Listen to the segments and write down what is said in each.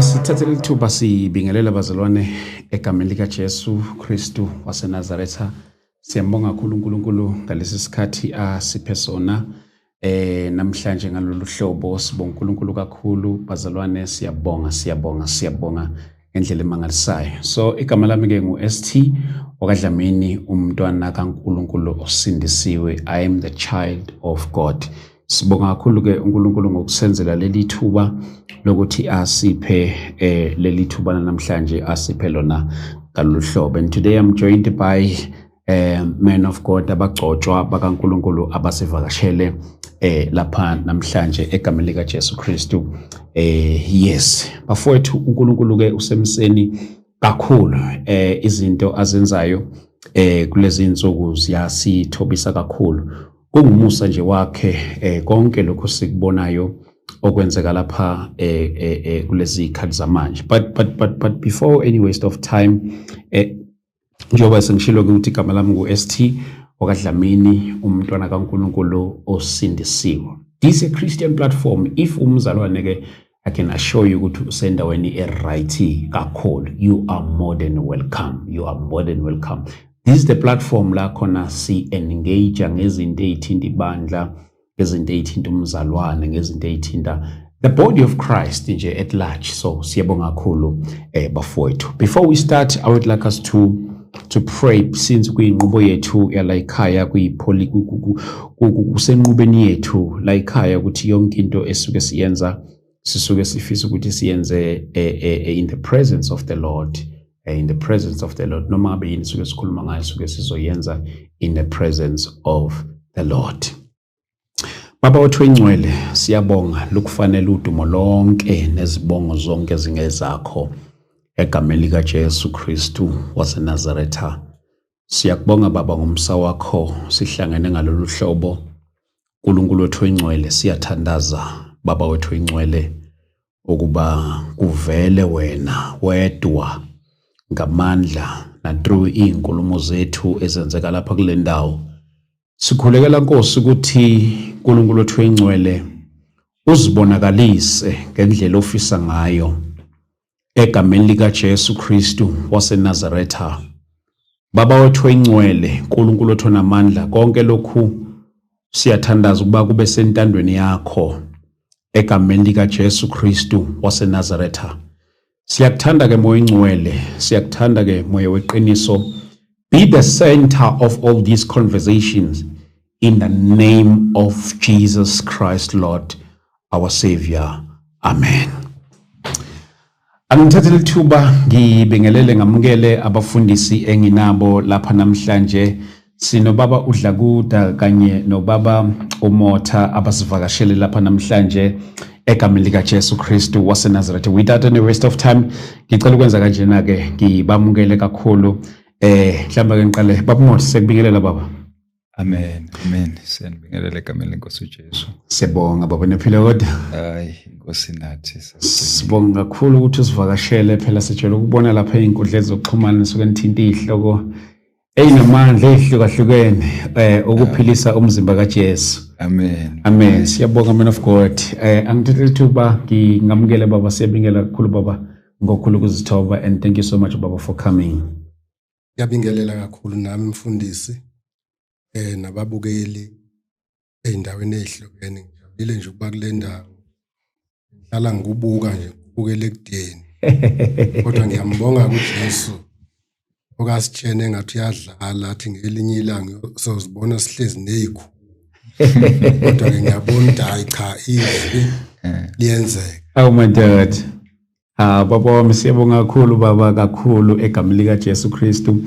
Asithathe lithuba sibingelela bazalwane egameni likaJesu Kristu waseNazaretha. Siyambonga kakhulu uNkulunkulu ngalesi sikhathi asiphe sona namhlanje ngalolu hlobo. Sibonga uNkulunkulu kakhulu bazalwane, siyabonga, siyabonga, siyabonga ngendlela emangalisayo. So igama lami ke ngu-ST wakaDlamini, umntwana kaNkulunkulu osindisiwe. I am the child of God. Sibonga kakhulu ke uNkulunkulu ngokusenzela leli thuba lokuthi asiphe leli thuba namhlanje, asiphe lona ngalolu hlobo. And today I'm joined by men of God, abagcotshwa bakaNkulunkulu abasivakashele lapha namhlanje egameni lika Jesu Kristu. Yes, bafowethu, uNkulunkulu ke usemseni kakhulu. Izinto azenzayo kulezi insuku ziyasithobisa kakhulu. Kungumusa nje wakhe konke lokho sikubonayo okwenzeka lapha kulezi ikhathi zamanje. But before any waste of time, njengoba sengishilo ukuthi igama lami ngu-ST wakaDlamini, umntwana kaNkulunkulu osindisiwe. This is a Christian platform. If umzalwane ke, I can assure you ukuthi usendaweni e-right kakhulu. You are more than welcome, you are more than welcome. This is the platform la khona si-engage ngezinto ey'thinta ibandla, ngezinto ey'thinta umzalwane, ngezinto ey'thinta the body of Christ nje at large. So siyabonga kakhulu bafowethu. Before we start, I would like us to pray, since kuyinqubo yethu yala ekhaya, kuyipholi kusenqubeni yethu la ekhaya ukuthi yonke into esuke siyenza sisuke sifisa ukuthi siyenze in the presence of the Lord, in the presence of the Lord. Noma ngabe yini suke sikhuluma ngayo, suke sizoyenza in the presence of the Lord. Baba wethu engcwele, siyabonga. Lukufanele udumo lonke nezibongo zonke zingezakho egameni lika Jesu Kristu waseNazaretha. Siyakubonga Baba ngomsa wakho, sihlangene ngalolu hlobo. uNkulunkulu wethu engcwele, siyathandaza Baba wethu engcwele ukuba kuvele wena wedwa ngamandla na through izinkulumo zethu ezenzeka lapha kule ndawo. Sikhulekela Nkosi ukuthi uNkulunkulu wethu engcwele uzibonakalise ngendlela ofisa ngayo egameni lika Jesu Kristu waseNazaretha. Baba wethu engcwele, uNkulunkulu wethu onamandla, konke lokhu siyathandaza ukuba kube sentandweni yakho egameni lika Jesu Kristu waseNazaretha. Siyakuthanda ke Moya Ingcwele, siyakuthanda ke Moya weqiniso. Be the center of all these conversations in the name of Jesus Christ, Lord, our Savior. Amen. Angithathe lithuba ngibingelele, ngamukele abafundisi enginabo lapha namhlanje. Sinobaba uDlakuda kanye nobaba uMotha abasivakashele lapha namhlanje egameni lika Jesu Kristu waseNazaretha. Without any waste of time, ngicela ukwenza kanjena ke, ngibamukele kakhulu. Mhlawumbe ke ngiqale, baba uMotha, sekubingelela baba. Amen. Amen. Siyanibingelela egameni lenkosi uJesu. Siyabonga baba, niphile kodwa? Hayi, inkosi nathi. Sibonga kakhulu ukuthi usivakashele. Phela sijwayele ukubona lapha ey'nkundleni zokuxhumana nisuke nithinta iy'hloko ey'namandla ey'hlukahlukene ukuphilisa umzimba kaJesu. Amen. Amen. Siyabonga, man of God. Angithathe ithuba ngingamukele baba, siyabingela kakhulu baba ngokukhulu ukuzithoba, and thank you so much baba for coming. Ngiyabingelela kakhulu nami mfundisi nababukeli ey'ndaweni ey'hlukene. Ngijabulile nje ukuba kule ndawo. Ngihlala ngikubuka nje, ngikubukela ekudeni. Kodwa ngiyambonga kuJesu okasitshene engathi uyadlala athi ngelinye ilanga sozibona sihlezi ney'khulu. Kodwa-ke ngiyabona ukuthi hhayi cha, izwi liyenzeka. Oh my God. Ah, baba wami, siyabonga kakhulu baba, kakhulu egameni lika Jesu Kristu.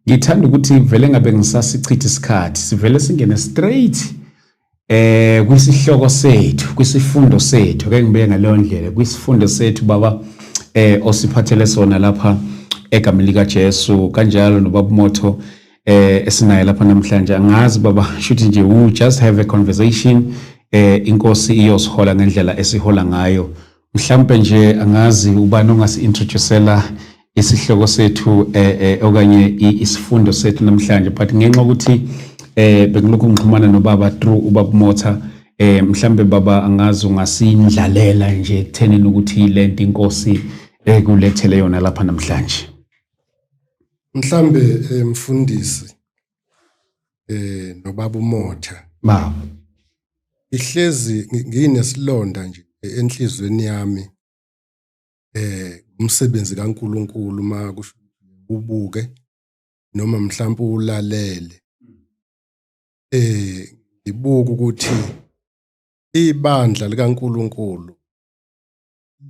Ngithanda ukuthi vele ngabe ngisasichitha isikhathi, sivele singene straight kwisihloko sethu, kwisifundo sethu. Ake ngibeke ngaleyo ndlela, kwisifundo sethu baba osiphathele sona lapha egameni lika Jesu, kanjalo nobaba Motho esinaye lapha namhlanje. Angazi baba, shuthi nje we just have a conversation, inkosi iyosihola ngendlela esihola ngayo. Mhlambe nje angazi ubani ongasi-introducela isihloko sethu okanye isifundo sethu namhlanje, but ngenxa ukuthi bengilokhu ngixhumana nobaba through ubaba Motha. Mhlambe baba angazi ungasindlalela nje ekuthenini ukuthi lento inkosi ekulethele yona lapha namhlanje. Mhlambe mfundisi nobaba uMotha. Baba. Ihlezi nginesilonda nje enhlizweni yami umsebenzi kaNkuluNkulu uma kusho ubuke noma mhlawumbe ulalele ngibuka ukuthi ibandla likaNkuluNkulu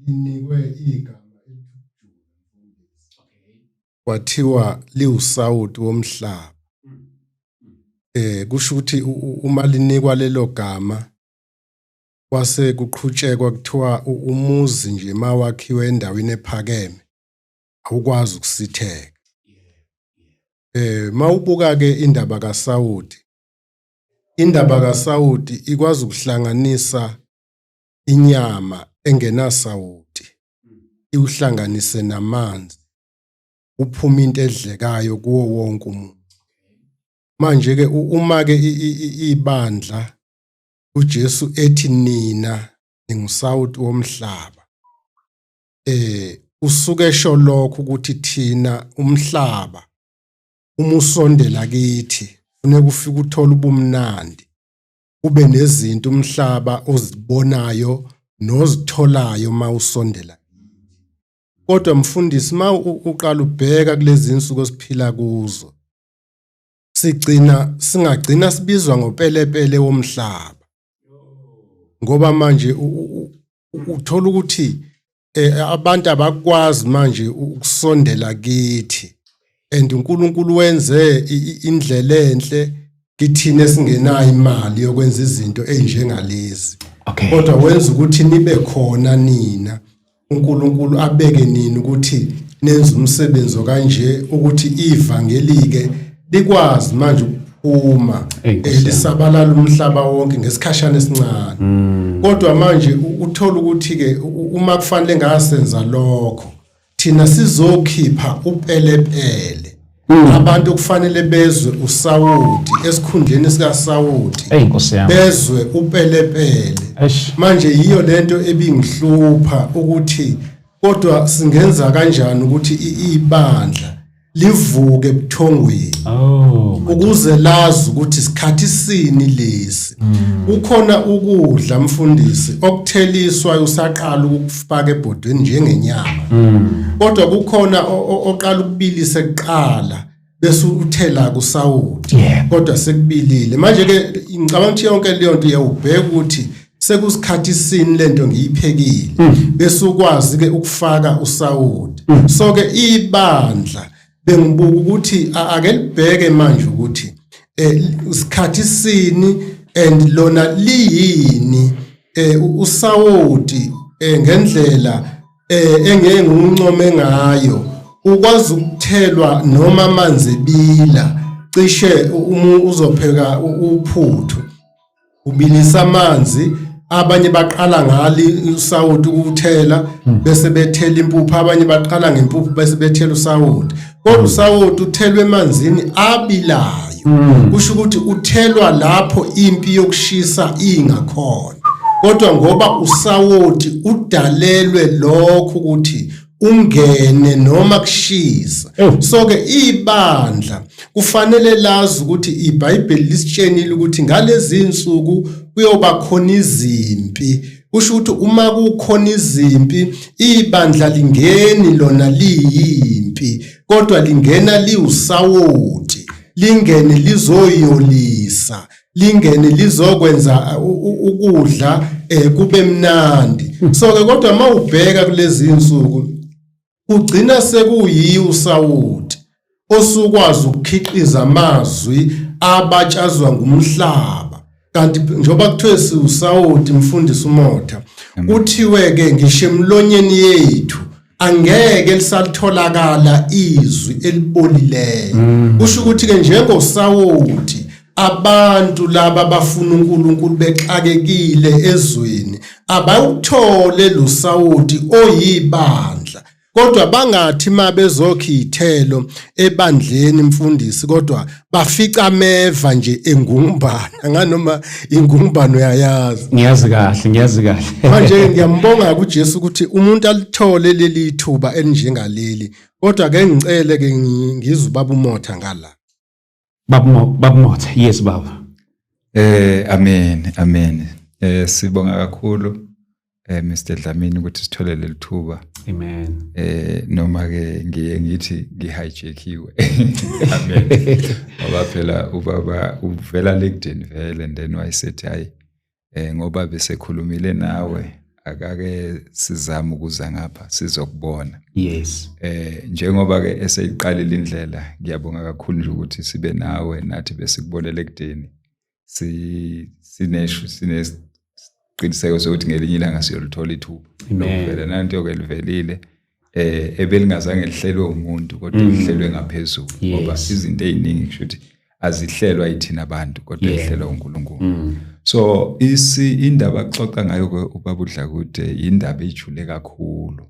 linikwe igama elithi kwathiwa liwusawuti womhlaba. Kusho ukuthi uma linikwa lelo gama kwase kuqhutshekwa kuthiwa umuzi nje mawakhiwe endaweni ephakeme awukwazi ukusitheka. Mawubuka ke indaba kaSawudi, indaba kaSawudi ikwazi ukuhlanganisa inyama engenasawoti iwuhlanganise namanzi kuphuma into edlekayo kuwo wonke umuntu. Manje ke uma ke ibandla uJesu ethi nina ningusawoti womhlaba, usuke esho lokho ukuthi thina umhlaba uma usondela kithi funeka ufike uthole ubumnandi, ube nezinto umhlaba ozibonayo nozitholayo uma usondela. Kodwa mfundisi, uma uqala ubheka kulezi insuku esiphila kuzo, sigcina singagcina sibizwa ngopelepele womhlaba, ngoba manje uthola ukuthi abantu abakwazi manje ukusondela kithi, and uNkulunkulu wenze indlela enhle kithina esingenayo imali yokwenza izinto ezinjengalezi. Kodwa wenza ukuthi nibe khona nina, uNkulunkulu abeke nini ukuthi nenze umsebenzi kanje ukuthi ivangeli-ke likwazi manje ukuphuma lisabalala umhlaba wonke ngesikhashana esincane. Kodwa manje uthola ukuthi-ke uma kufanele ngasenza lokho, thina sizokhipha upelepele. Abantu kufanele bezwe usawoti esikhundleni sikasawoti, bezwe upelepele. Manje yiyo lento ebingihlupha ukuthi kodwa singenza kanjani ukuthi ibandla livuke ebuthongweni ukuze lazi ukuthi isikhathi sini lesi. Kukhona ukudla mfundisi okutheliswa usaqala ukufaka ebhodweni njengenyama, kodwa kukhona oqala ukubilisa kuqala bese uthela kusawoti, kodwa sekubilile. Manje ke ngicabanga ukuthi yonke leyo nto uyawubheka ukuthi sekusikhathi sini lento ngiyiphekile, bese ukwazi ke ukufaka usawoti. So ke ibandla bengibuka ukuthi ake libheke manje ukuthi isikhathi sini and lona liyini usawoti ngendlela engeke ngiwuncome ngayo, ukwazi ukuthelwa noma amanzi ebila cishe uma uzopheka uphuthu ubilisa amanzi. Abanye baqala ngali usawoti ukuthela bese bethela impuphu, abanye baqala ngempuphu bese bethela usawoti, kodwa usawoti uthelwe emanzini abilayo, kusho ukuthi uthelwa lapho impi yokushisa ingakhona. Kodwa ngoba usawoti udalelwe lokho ukuthi ungene noma kushisa, so ke ibandla kufanele lazi ukuthi iBhayibheli lisitshenile ukuthi ngalezi insuku kuyoba khona izimpi. Kusho ukuthi uma kukhona izimpi, ibandla lingeni lona liyimpi, kodwa lingena liwusawoti, lingene lizoyolisa, lingene lizokwenza ukudla kube mnandi. So ke kodwa mawubheka kulezi insuku kugcina sekuyiyo usawoti osukwazi ukukhiqiza amazwi abatshazwa ngumhlaba. Kanti njengoba kuthiwe siwusawoti mfundisi uMotha, kuthiwe ke ngisho emlonyeni yethu angeke lisalitholakala izwi elibolileyo. Kusho ukuthi ke njengosawoti abantu laba bafuna uNkulunkulu bexakekile ezweni abawuthole lo sawoti oyibandla. Kodwa bangathi mabezokha iy'thelo ebandleni mfundisi, kodwa bafica ameva nje engumbana, nganoma ingumbano uyayazi. Ngiyazi kahle, ngiyazi kahle. Manje ngiyambonga kuJesu ukuthi umuntu alithole leli thuba elinjengaleli, kodwa ke ngicele ke ngizwe ubaba uMotha ngala. Baba Motha, yes baba. Amen, amen. Sibonga kakhulu Mr Dlamini ukuthi sithole leli thuba. Amen. Noma ke ngiye ngithi ngihijackiwe. Amen. Ngoba phela ubaba uvela lekudeni vele, and then wayesethi hayi, ngoba besekhulumile nawe, akake sizame ukuza ngapha sizokubona. Njengoba ke eseyiqalile indlela, ngiyabonga kakhulu nje ukuthi sibe nawe nathi besikubonele ekudeni. Si sineshu sinesiqiniseko sokuthi ngelinye ilanga siyolithola ithuba. Amen. Lokuvela nanto ke livelile ebelingazange lihlelwe umuntu, kodwa lihlelwe ngaphezulu, ngoba izinto eziningi kusho ukuthi azihlelwa yithina abantu, kodwa ihlelwa uNkulunkulu. So isi indaba axoxa ngayo ke ubaba uDlakude indaba ejule kakhulu.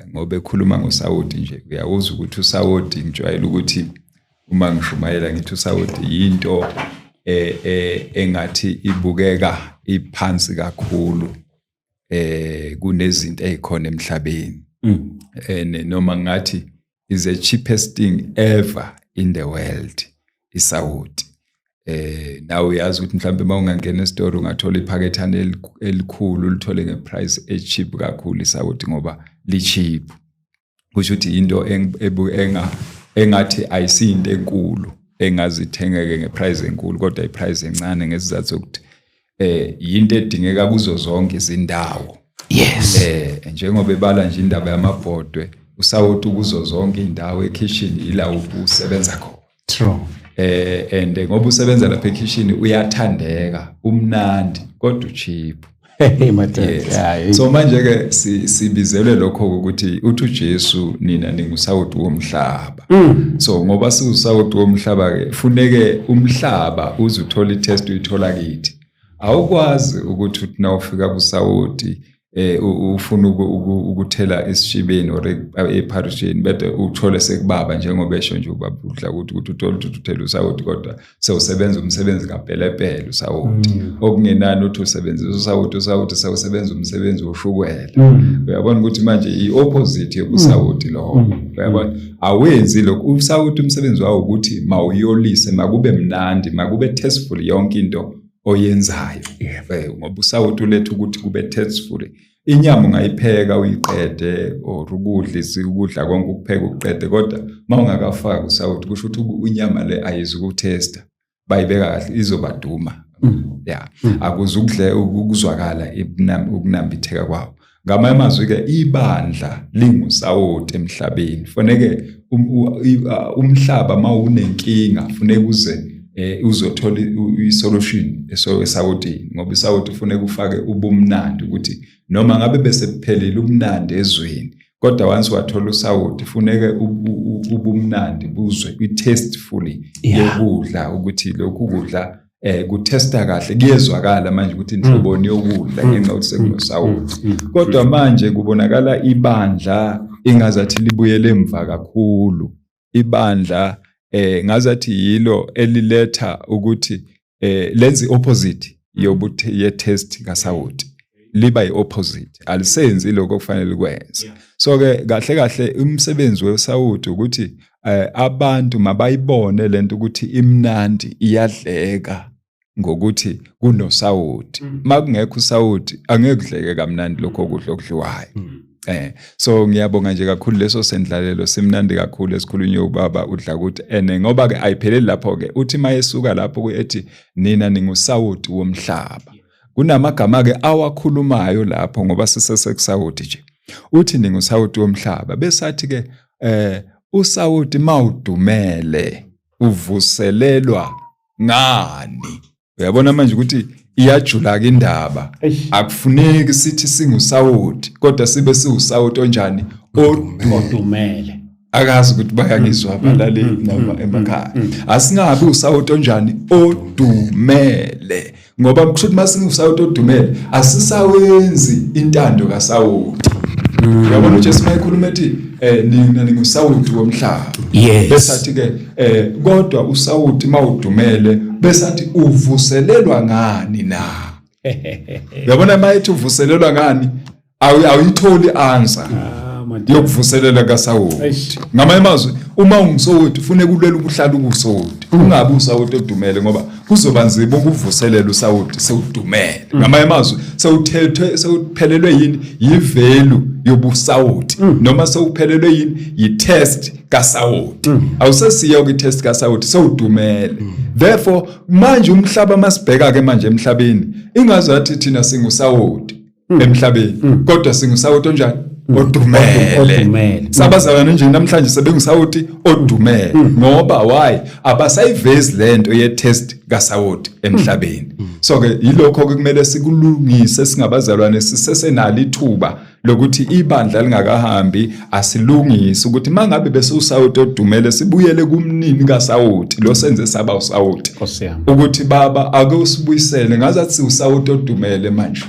Ngoba ekhuluma ngosawoti nje, uyawuzwa ukuthi usawoti, ngijwayele ukuthi uma ngishumayela ngithi usawoti yinto engathi ibukeka iphansi kakhulu kunezinto ezikhona emhlabeni. Noma ngathi is the cheapest thing ever in the world isawoti. Nawe uyazi ukuthi mhlawumbe uma ungangena esitolo ungathola iphakethane elikhulu, ulithole ngeprice echeap kakhulu isawoti, ngoba li-cheap. Kusho ukuthi into engathi ayisiyinto enkulu engazithengeke ngeprice enkulu, kodwa iprice encane ngesizathu sokuthi yinto edingeka kuzo zonke izindawo. Njengoba ebala nje indaba yamabhodwe, usawoti kuzo zonke indawo, ekitchen ila usebenza khona. And ngoba usebenza lapha ekitchen uyathandeka, umnandi, kodwa ucheap. Hey madoda. Yes. Yeah. So manje ke sibizelwe lokho ukuthi uthi uJesu nina ningusawoti womhlaba. So ngoba siwusawoti womhlaba ke, funeke umhlaba uze uthole itest uyithola kithi. Awukwazi ukuthi uthi nawufika kusawoti ufuna ukuthela esishibeni or epharisheni, bese uthole sekubaba, njengoba esho nje ubaba uDla ukuthi uthole ukuthi uthela usawoti, kodwa sewusebenza umsebenzi kapelepele usawoti. Okungenani uthi usebenzisa usawoti, usawoti sewusebenza umsebenzi woshukela. Uyabona ukuthi manje i-opposite yobusawoti lowo. Uyabona, awenzi lokho usawoti, umsebenzi wawo ukuthi mawuyolise, makube mnandi, makube tasteful yonke into oyenzayo. Ngoba usawoti uletha ukuthi kube tasteful. Inyama ungayipheka uyiqede, or ukudla ukudla konke ukupheka ukuqede, kodwa mawungakafaki usawoti kusho ukuthi inyama le ayizukuthesta, bayibeka kahle izobaduma. Yeah, akuze ukudle ukuzwakala ukunambitheka kwawo. Ngamanye amazwi ke, ibandla lingusawoti emhlabeni. Faneke umhlaba mawunenkinga funeka uze uzothola i-solution esawotini, ngoba isawoti ufuneka ufake ubumnandi, ukuthi noma ngabe bese kuphelile ubumnandi ezweni, kodwa once wathola usawoti funeke ubumnandi buzwe, i-tastefully yokudla, ukuthi lokhu kudla kutesta kahle, kuyezwakala manje ukuthi inhloboni yokudla ngenxa yokuthi sekunosawoti. Kodwa manje kubonakala ibandla ingazathi libuyele emva kakhulu. Ibandla ngazathi yilo eliletha ukuthi lenze opposite yobuthi ye test kasawoti, liba yi-opposite, alisenzi lokho okufanele likwenze. So ke kahle kahle umsebenzi wesawoti ukuthi abantu mabayibone lento ukuthi imnandi, iyadleka ngokuthi kunosawoti. Makungekho usawoti angeke kudleke kamnandi lokho kudla okudliwayo. So ngiyabonga nje kakhulu, leso sendlalelo simnandi kakhulu esikhulunywe ubaba uDlakude. Ene ngoba ke ayipheleli lapho ke, uthi mayesuka lapho ethi nina ningusawoti womhlaba. Kunamagama ke awakhulumayo lapho, ngoba sisesekusawoti nje. Uthi ningusawoti womhlaba, besathi ke usawoti mawudumele uvuselelwa ngani? Uyabona manje ukuthi iyajula ke indaba. Akufuneki sithi singusawoti, kodwa sibe siwusawoti onjani? Odumele. Akazi ukuthi bayangizwa abalaleli noma emakhaya. Asingabi usawoti onjani? Odumele. Ngoba kusho ukuthi masingusawoti odumele asisawenzi intando kasawoti. Uyabona uJesu mayekhuluma ethi nina ningusawuti womhlaba. Bese athi ke kodwa usawuti mawudumele bese athi uvuselelwa ngani na? Uyabona mayethi uvuselelwa ngani awuyitholi answer yokuvuselela kaSawoti. Ngamanye amazwi uma ungusowoti ufuneka ulwele ukuhlala ukusowoti, ungabi usawoti odumele ngoba kuzoba nzima ukuvuselela usawoti sewudumele. Ngamanye amazwi sewuthethwe sewuphelelwe yini yivalue yobusawoti noma sewuphelelwe yini yitest kasawoti. Awusesiyo kwitest kasawoti sewudumele. Therefore manje umhlaba masibheka ke manje emhlabeni ingazathi thina singusawoti emhlabeni kodwa singusawoti onjani odumele. Odumele. Sabazalwane nje namhlanje sebengusawoti odumele ngoba why abasayivezi lento ye test kasawoti emhlabeni. So ke yilokho ke kumele sikulungise singabazalwane sisesenalo ithuba lokuthi ibandla lingakahambi asilungise ukuthi mangabe bese usawoti odumele sibuyele kumnini kasawoti lo senze saba usawoti Nkosi yami. ukuthi baba ake usibuyisele ngazathi siwusawoti odumele manje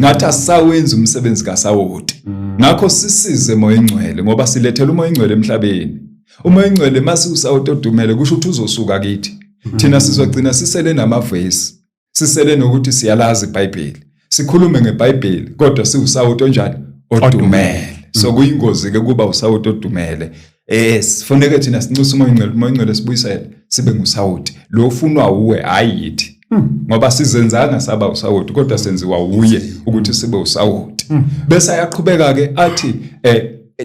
ngathi asisawenzi umsebenzi kasawoti. Ngakho sisize Moya Ingcwele ngoba silethela uMoya Ingcwele emhlabeni. uMoya Ingcwele masiwusawoti odumele kusho ukuthi uzosuka kithi. Thina sizogcina sisele namavesi, sisele nokuthi siyalazi iBhayibheli, sikhulume ngeBhayibheli kodwa siwusawoti onjani odumele. So kuyingozi ke kuba usawoti odumele. Sifuneke thina sinxuse uMoya Ingcwele, uMoya Ingcwele sibuyisele sibe ngusawoti lo ufunwa uwe hayi yithi. Ngoba sizenzanga saba usawoti kodwa senziwa uye ukuthi sibe usawoti. Bese ayaqhubeka ke athi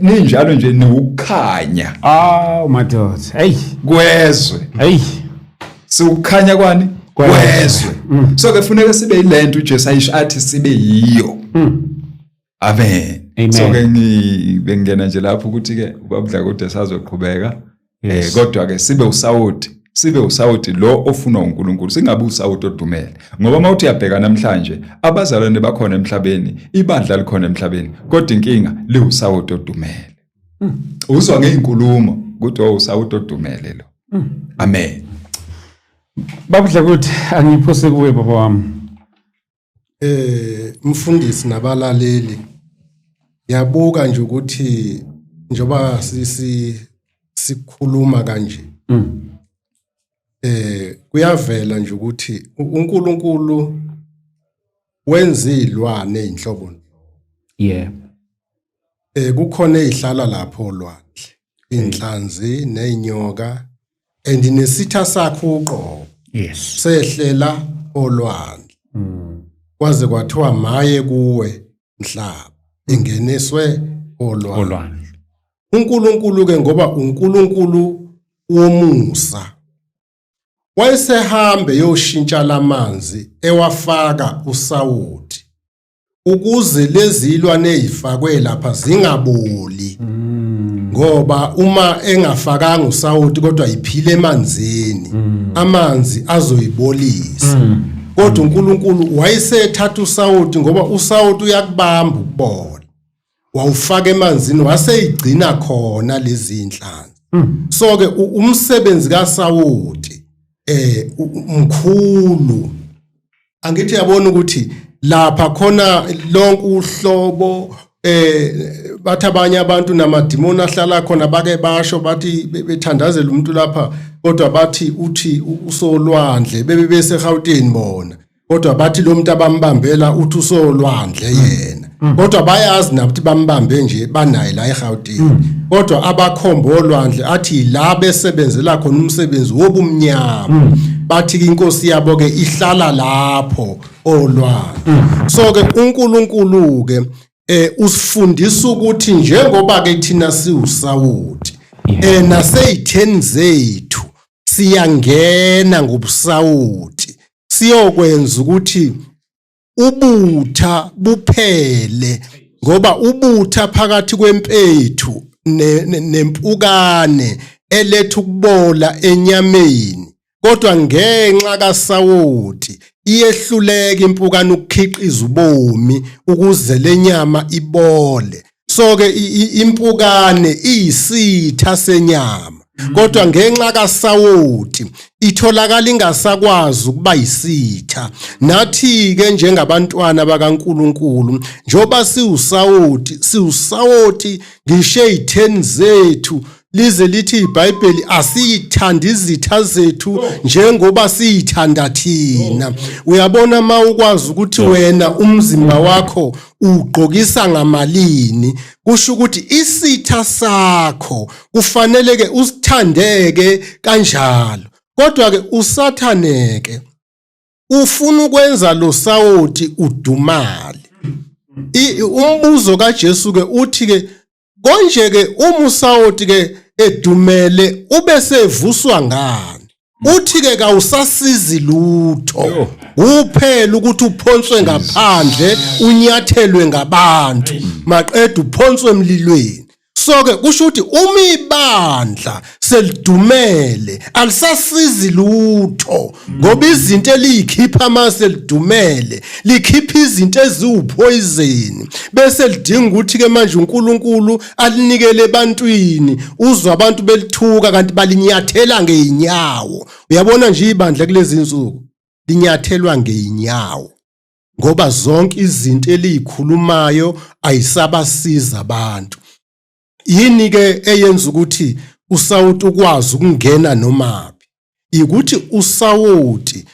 ninjalo nje niwukukhanya. Ah madoda. Hey kwezwe. Hey siwukukhanya kwani? Kwezwe. So ke funeka sibe yilento uJesu ayisho athi sibe yiyo. Amen. So ke ngibengena nje lapho ukuthi ke ubabudla kodwa sazoqhubeka. Kodwa ke sibe usawoti, sibe usawoti lo ofunwa uNkulunkulu, singabe usawoti odumele. Ngoba mawuthi uyabheka namhlanje abazalwane bakhona emhlabeni, ibandla likhona emhlabeni, kodwa inkinga liwusawoti odumele. Uzwa ngeinkulumo ukuthi usawoti odumele lo. Amen. Babudla ukuthi angiphose kuwe baba wami. Mfundisi nabalaleli, yabuka nje ukuthi njoba sikhuluma kanje kuyavela nje ukuthi uNkulunkulu wenza izilwane ezinhlobo. Kukhona ezihlala lapho olwandle, inhlanzi nezinyoka and nesitha sakho uqobo. Sehlela olwandle. Kwaze kwathiwa maye kuwe mhlaba ingeniswe olwandle. uNkulunkulu ke ngoba uNkulunkulu womusa wayesehambe yoshintsha lamanzi ewafaka usawoti ukuze lezi ilwane ezifakwe lapha zingaboli. Ngoba uma engafakanga usawoti kodwa iphile emanzini, amanzi azoyibolisa. Kodwa uNkulunkulu wayesethatha usawoti ngoba usawoti uyakubamba ukubola, wawufaka emanzini waseyigcina khona lezi inhlanzi. So ke umsebenzi kaSawoti mkhulu. Angithi yabona ukuthi lapha khona lonke uhlobo bathi abanye abantu namadimoni ahlala khona bake basho bathi bethandazela umuntu lapha kodwa bathi uthi usolwandle bebe bese Gauteng bona kodwa bathi lo muntu abambambela uthi usolwandle yena kodwa bayazi nakuthi bambambe nje banaye la eGauteng kodwa abakhomba olwandle athi la besebenzela khona umsebenzi wobumnyama bathi inkosi yabo ke ihlala lapho olwandle. So ke uNkulunkulu ke usifundisa ukuthi njengoba ke thina siwusawoti naseyitheni zethu siyangena ngobusawoti siyokwenza ukuthi ubutha buphele ngoba ubutha phakathi kwempethu nempukane eletha ukubola enyameni kodwa ngenxa kaSawoti iyehluleka impukane ukukhiqiza ubomi ukuze lenyama ibole. So ke impukane iyisitha senyama. Kodwa ngenxa kasawoti itholakala ingasakwazi ukuba yisitha. Nathi ke njengabantwana bakaNkuluNkulu, njoba siwusawoti, siwusawoti ngisho ezitheni zethu, lize lithi iBhayibheli asiyithandi izitha zethu njengoba siyithanda thina. Uyabona, uma ukwazi ukuthi wena umzimba wakho ugqokisa ngamalini, kusho ukuthi isitha sakho kufanele ke usithandeke kanjalo. Kodwa ke uSathane ke ufuna ukwenza lo sawoti udumale. Umbuzo kaJesu ke uthi ke konje ke uma usawoti ke edumele, ube sevuswa ngani? Uthi ke kawusasizi lutho, kuphela ukuthi uphonswe ngaphandle, unyathelwe ngabantu, maqeda uphonswe emlilweni. So ke kusho ukuthi uma ibandla selidumele alisasizi lutho, ngoba izinto eliyikhipha mase lidumele likhipha izinto eziwupoison, bese lidinga ukuthi ke manje uNkulunkulu alinikele ebantwini. Uzwa abantu belithuka kanti balinyathela ngeenyawo. Uyabona nje, ibandla kulezi insuku linyathelwa ngeenyawo, ngoba zonke izinto eliyikhulumayo ayisabasiza abantu. Yini ke eyenza ukuthi usawoti ukwazi ukungena nomaphi? Ukuthi usawoti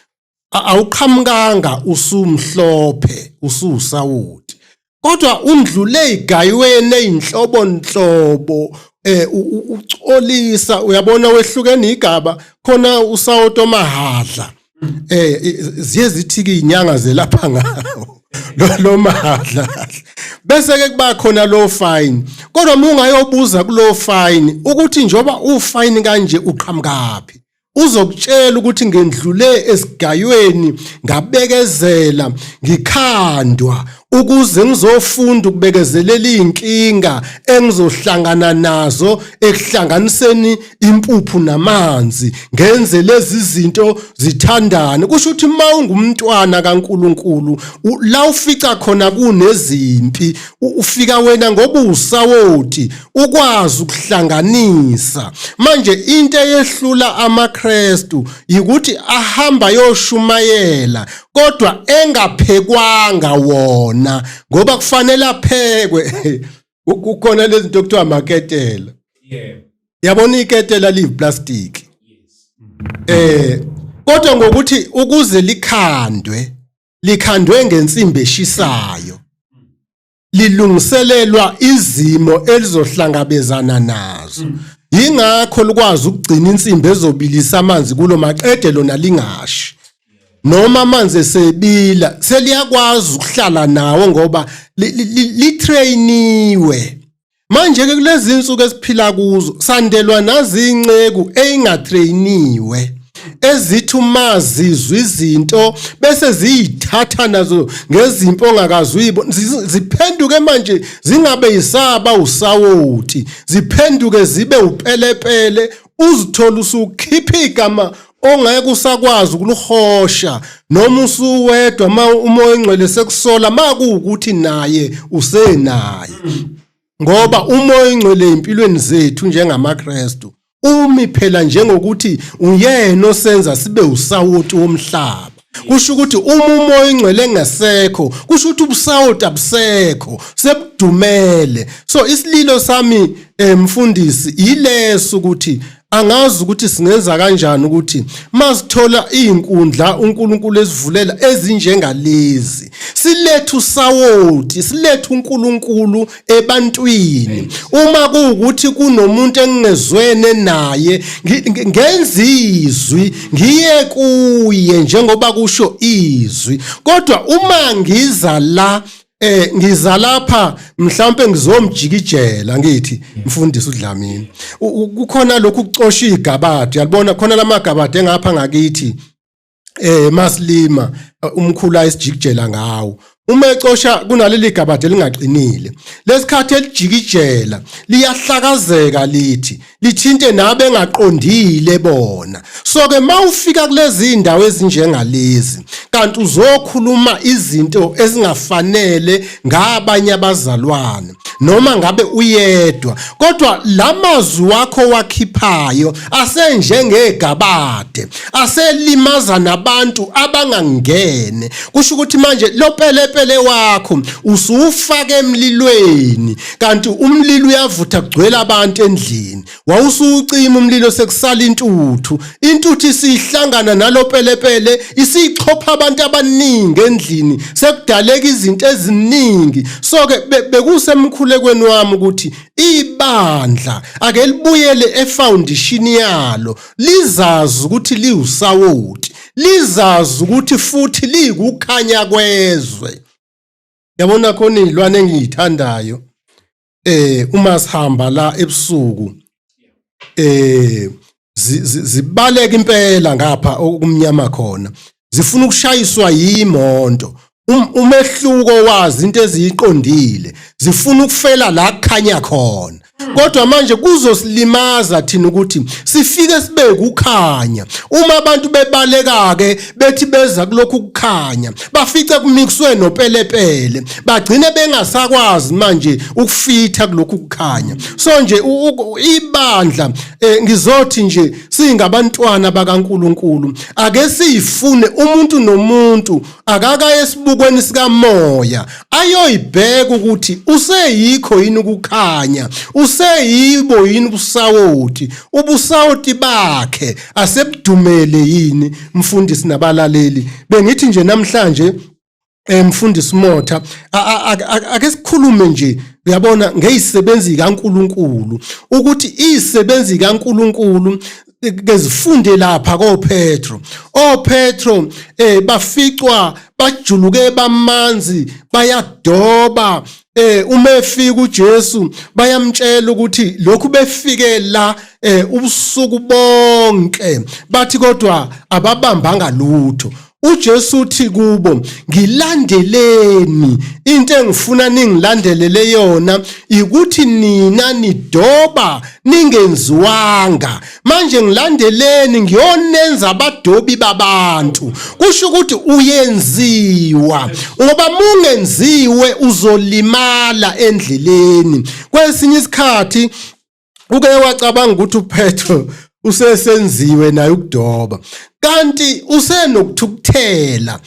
awuqhamukanga usumhlophe ususawoti, kodwa undlule igayweni eyinhlobonhlobo, ucolisa. Uyabona, wehlukene igaba khona usawoti omahadla, ziye zithi ke inyanga zelapha ngawo lo mahadla, bese ke kuba khona lo fine. Kodwa uma ungayobuza kulo fine ukuthi njoba u fine kanje uqhamukaphi, uzokutshela ukuthi ngendlule esigayweni, ngabekezela, ngikhandwa ukuze ngizofunda ukubekezelela izinkinga engizohlangana nazo ekuhlanganiseni impuphu namanzi, ngenze lezi zinto zithandane. Kusho ukuthi uma ungumntwana kaNkuluNkulu, la ufica khona kunezimpi, ufika wena ngoba usawoti ukwazi ukuhlanganisa. Manje into eyehlula amaKristu yikuthi ahamba yoshumayela kodwa engaphekwanga wona, ngoba kufanele aphekwe. Kukhona lezi zinto okuthiwa amaketela. Yabona, iketela liyiplastic, kodwa ngokuthi ukuze likhandwe, likhandwe ngensimbi eshisayo, lilungiselelwa izimo elizohlangabezana nazo. Yingakho likwazi ukugcina insimbi ezobilisa amanzi kulo, maqede lona lingashi. Noma amanzi esebila, seliyakwazi ukuhlala nawo ngoba litrainiwe. Manje ke kulezi insuku esiphila kuzo sandelwa nazinceku eyingatrainiwe, ezithi uma zizwa izinto bese ziyithatha nazo ngezimpo ongakazi uyibona, ziphenduke manje zingabe yisaba usawoti, ziphenduke zibe upelepele. Uzithola usukhipha igama ongeke usakwazi ukuluhosha, noma usuwedwa, uma uMoya oNgcwele sekusola makuwukuthi naye usenaye, ngoba uMoya oNgcwele empilweni zethu njengamaKristu umi phela njengokuthi uyena osenza sibe usawoti womhlaba. Kusho ukuthi uma uMoya oNgcwele engasekho, kusho ukuthi ubusawoti abusekho, sebudumele. So isililo sami, mfundisi, yileso ukuthi angazi ukuthi singenza kanjani ukuthi masithola izinkundla uNkulunkulu esivulela ezinjengalezi, silethe usawoti, silethe uNkulunkulu ebantwini. Uma kuwukuthi kunomuntu engingezwene naye, ngenza izwi, ngiye kuye njengoba kusho izwi. Kodwa uma ngiza la, ngiza lapha mhlawumbe ngizomjikijela, ngithi mfundisi uDlamini, kukhona lokhu kucosha igabade, yalibona khona lamagabade engapha ngakithi, masilima, umkhulu ayisijikijela ngawo. Uma ecosha kunaleli gabade elingaqinile, lesikhathi elijikijela liyahlakazeka, lithi lithinte nabe engaqondile bona. So ke mawufika kulezi indawo ezinjengalezi, kanti uzokhuluma izinto ezingafanele ngabanye abazalwane noma ngabe uyedwa, kodwa lamazwi wakho wakhiphayo asenjengegabade, aselimaza nabantu abangangene. Kusho ukuthi manje lo pelepele wakho usuwufaka emlilweni, kanti umlilo uyavutha, kugcwele abantu endlini. Wawusuwucima umlilo, sekusala intuthu. Intuthu isihlangana nalo pelepele, isichopha abantu abaningi endlini, sekudaleka izinto eziningi. So ke bekusemkhulekweni wami ukuthi ibandla ake libuyele efoundation yalo, lizazi ukuthi liwusawoti, lizazi ukuthi futhi liyikukhanya kwezwe. Yabona khona izilwane engiyithandayo, uma sihamba la ebusuku, zibaleka impela ngapha okumnyama khona, zifuna ukushayiswa yimonto. Umehluko wazi into eziyiqondile, zifuna ukufela la kukhanya khona. Kodwa manje kuzosilimaza thina ukuthi sifike sibe ukukhanya. Uma abantu bebaleka ke bethi beza kulokhu kukhanya, bafice kumixwe nopelepele, bagcine bengasakwazi manje ukufitha kulokhu kukhanya. So nje ibandla, ngizothi nje singabantwana bakaNkuluNkulu, ake siyifune umuntu nomuntu akakaye esibukweni sikamoya ayoyibheka ukuthi useyikho yini ukukhanya, useyibo yini ubusawoti, ubusawoti bakhe asebudumele yini. Mfundisi nabalaleli, bengithi nje namhlanje, mfundisi Motha, ake sikhulume nje, uyabona, ngezisebenzi kaNkuluNkulu, ukuthi izisebenzi kaNkuluNkulu kezifunde lapha koPetro. OPetro baficwa bajuluke, bamanzi, bayadoba. Uma efika uJesu bayamtshela ukuthi lokhu befike la ubusuku bonke, bathi kodwa ababambanga lutho. uJesu uthi kubo, ngilandeleni. Into engifuna ningilandelele yona ukuthi nina nidoba ningenziwanga, manje ngilandeleni, ngiyonenza abadobi babantu. Kusho ukuthi uyenziwa, ngoba mungenziwe uzolimala endleleni. Kwesinye isikhathi uke wacabanga ukuthi uPetro usesenziwe naye ukudoba, kanti usenokuthukuthela.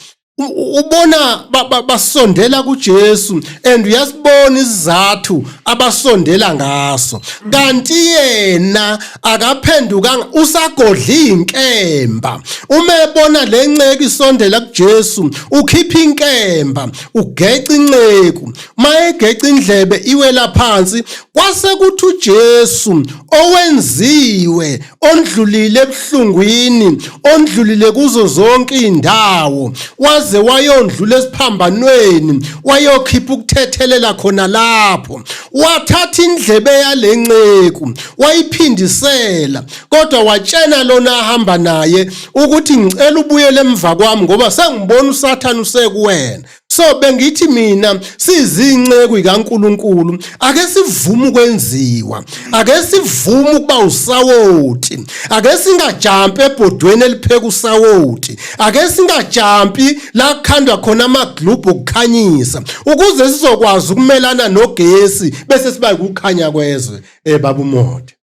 Ubona basondela kuJesu and uyasibona isizathu abasondela ngaso, kanti yena akaphendukanga, usagodla inkemba. Uma ebona lenceke isondela kuJesu, ukhipha inkemba, ugeca inceku. Mayegeca indlebe, iwela phansi. Kwase kuthi uJesu owenziwe, ondlulile ebuhlungwini, ondlulile kuzo zonke indawo, waze wayondlula esiphambanweni, wayokhipha ukuthethelela khona lapho, wathatha indlebe yalenceku wayiphindisela, kodwa watshena lona ahamba naye ukuthi ngicela ubuyele emva kwami, ngoba sengibona uSathane usekuwena. So bengithi mina, sizinceku kaNkuluNkulu, ake sivume ukwenziwa, ake sivume ukuba usawoti, ake singajampi ebhodweni elipheka usawoti, ake singajampi la kukhandwa khona amaglubhu okukhanyisa, ukuze sizokwazi ukumelana nogesi bese siba ukukhanya kwezwe. Baba uMotha.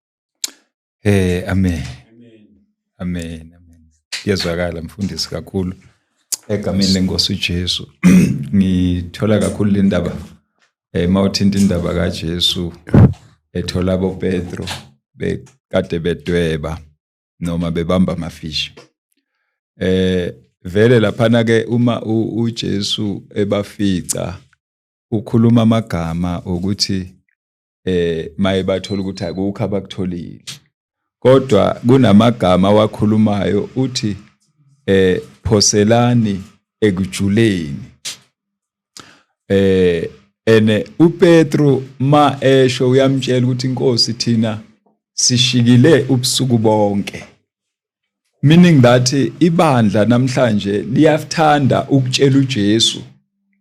Amen. Amen. Amen. Kuyezwakala, mfundisi, kakhulu egameni lenkosi uJesu. Ngithola kakhulu le ndaba mawuthinta indaba kaJesu ethola boPetro bekade bedweba noma bebamba amafishi. Vele laphana ke uma uJesu ebafica, ukhuluma amagama ukuthi maye bathola ukuthi akukho abakutholile, kodwa kunamagama awakhulumayo, uthi phoselani ekujuleni. Ene uPetru ma esho uyamtshela ukuthi inkosi, thina sishikile ubusuku bonke, meaning that ibandla namhlanje liyathanda ukutshela uJesu.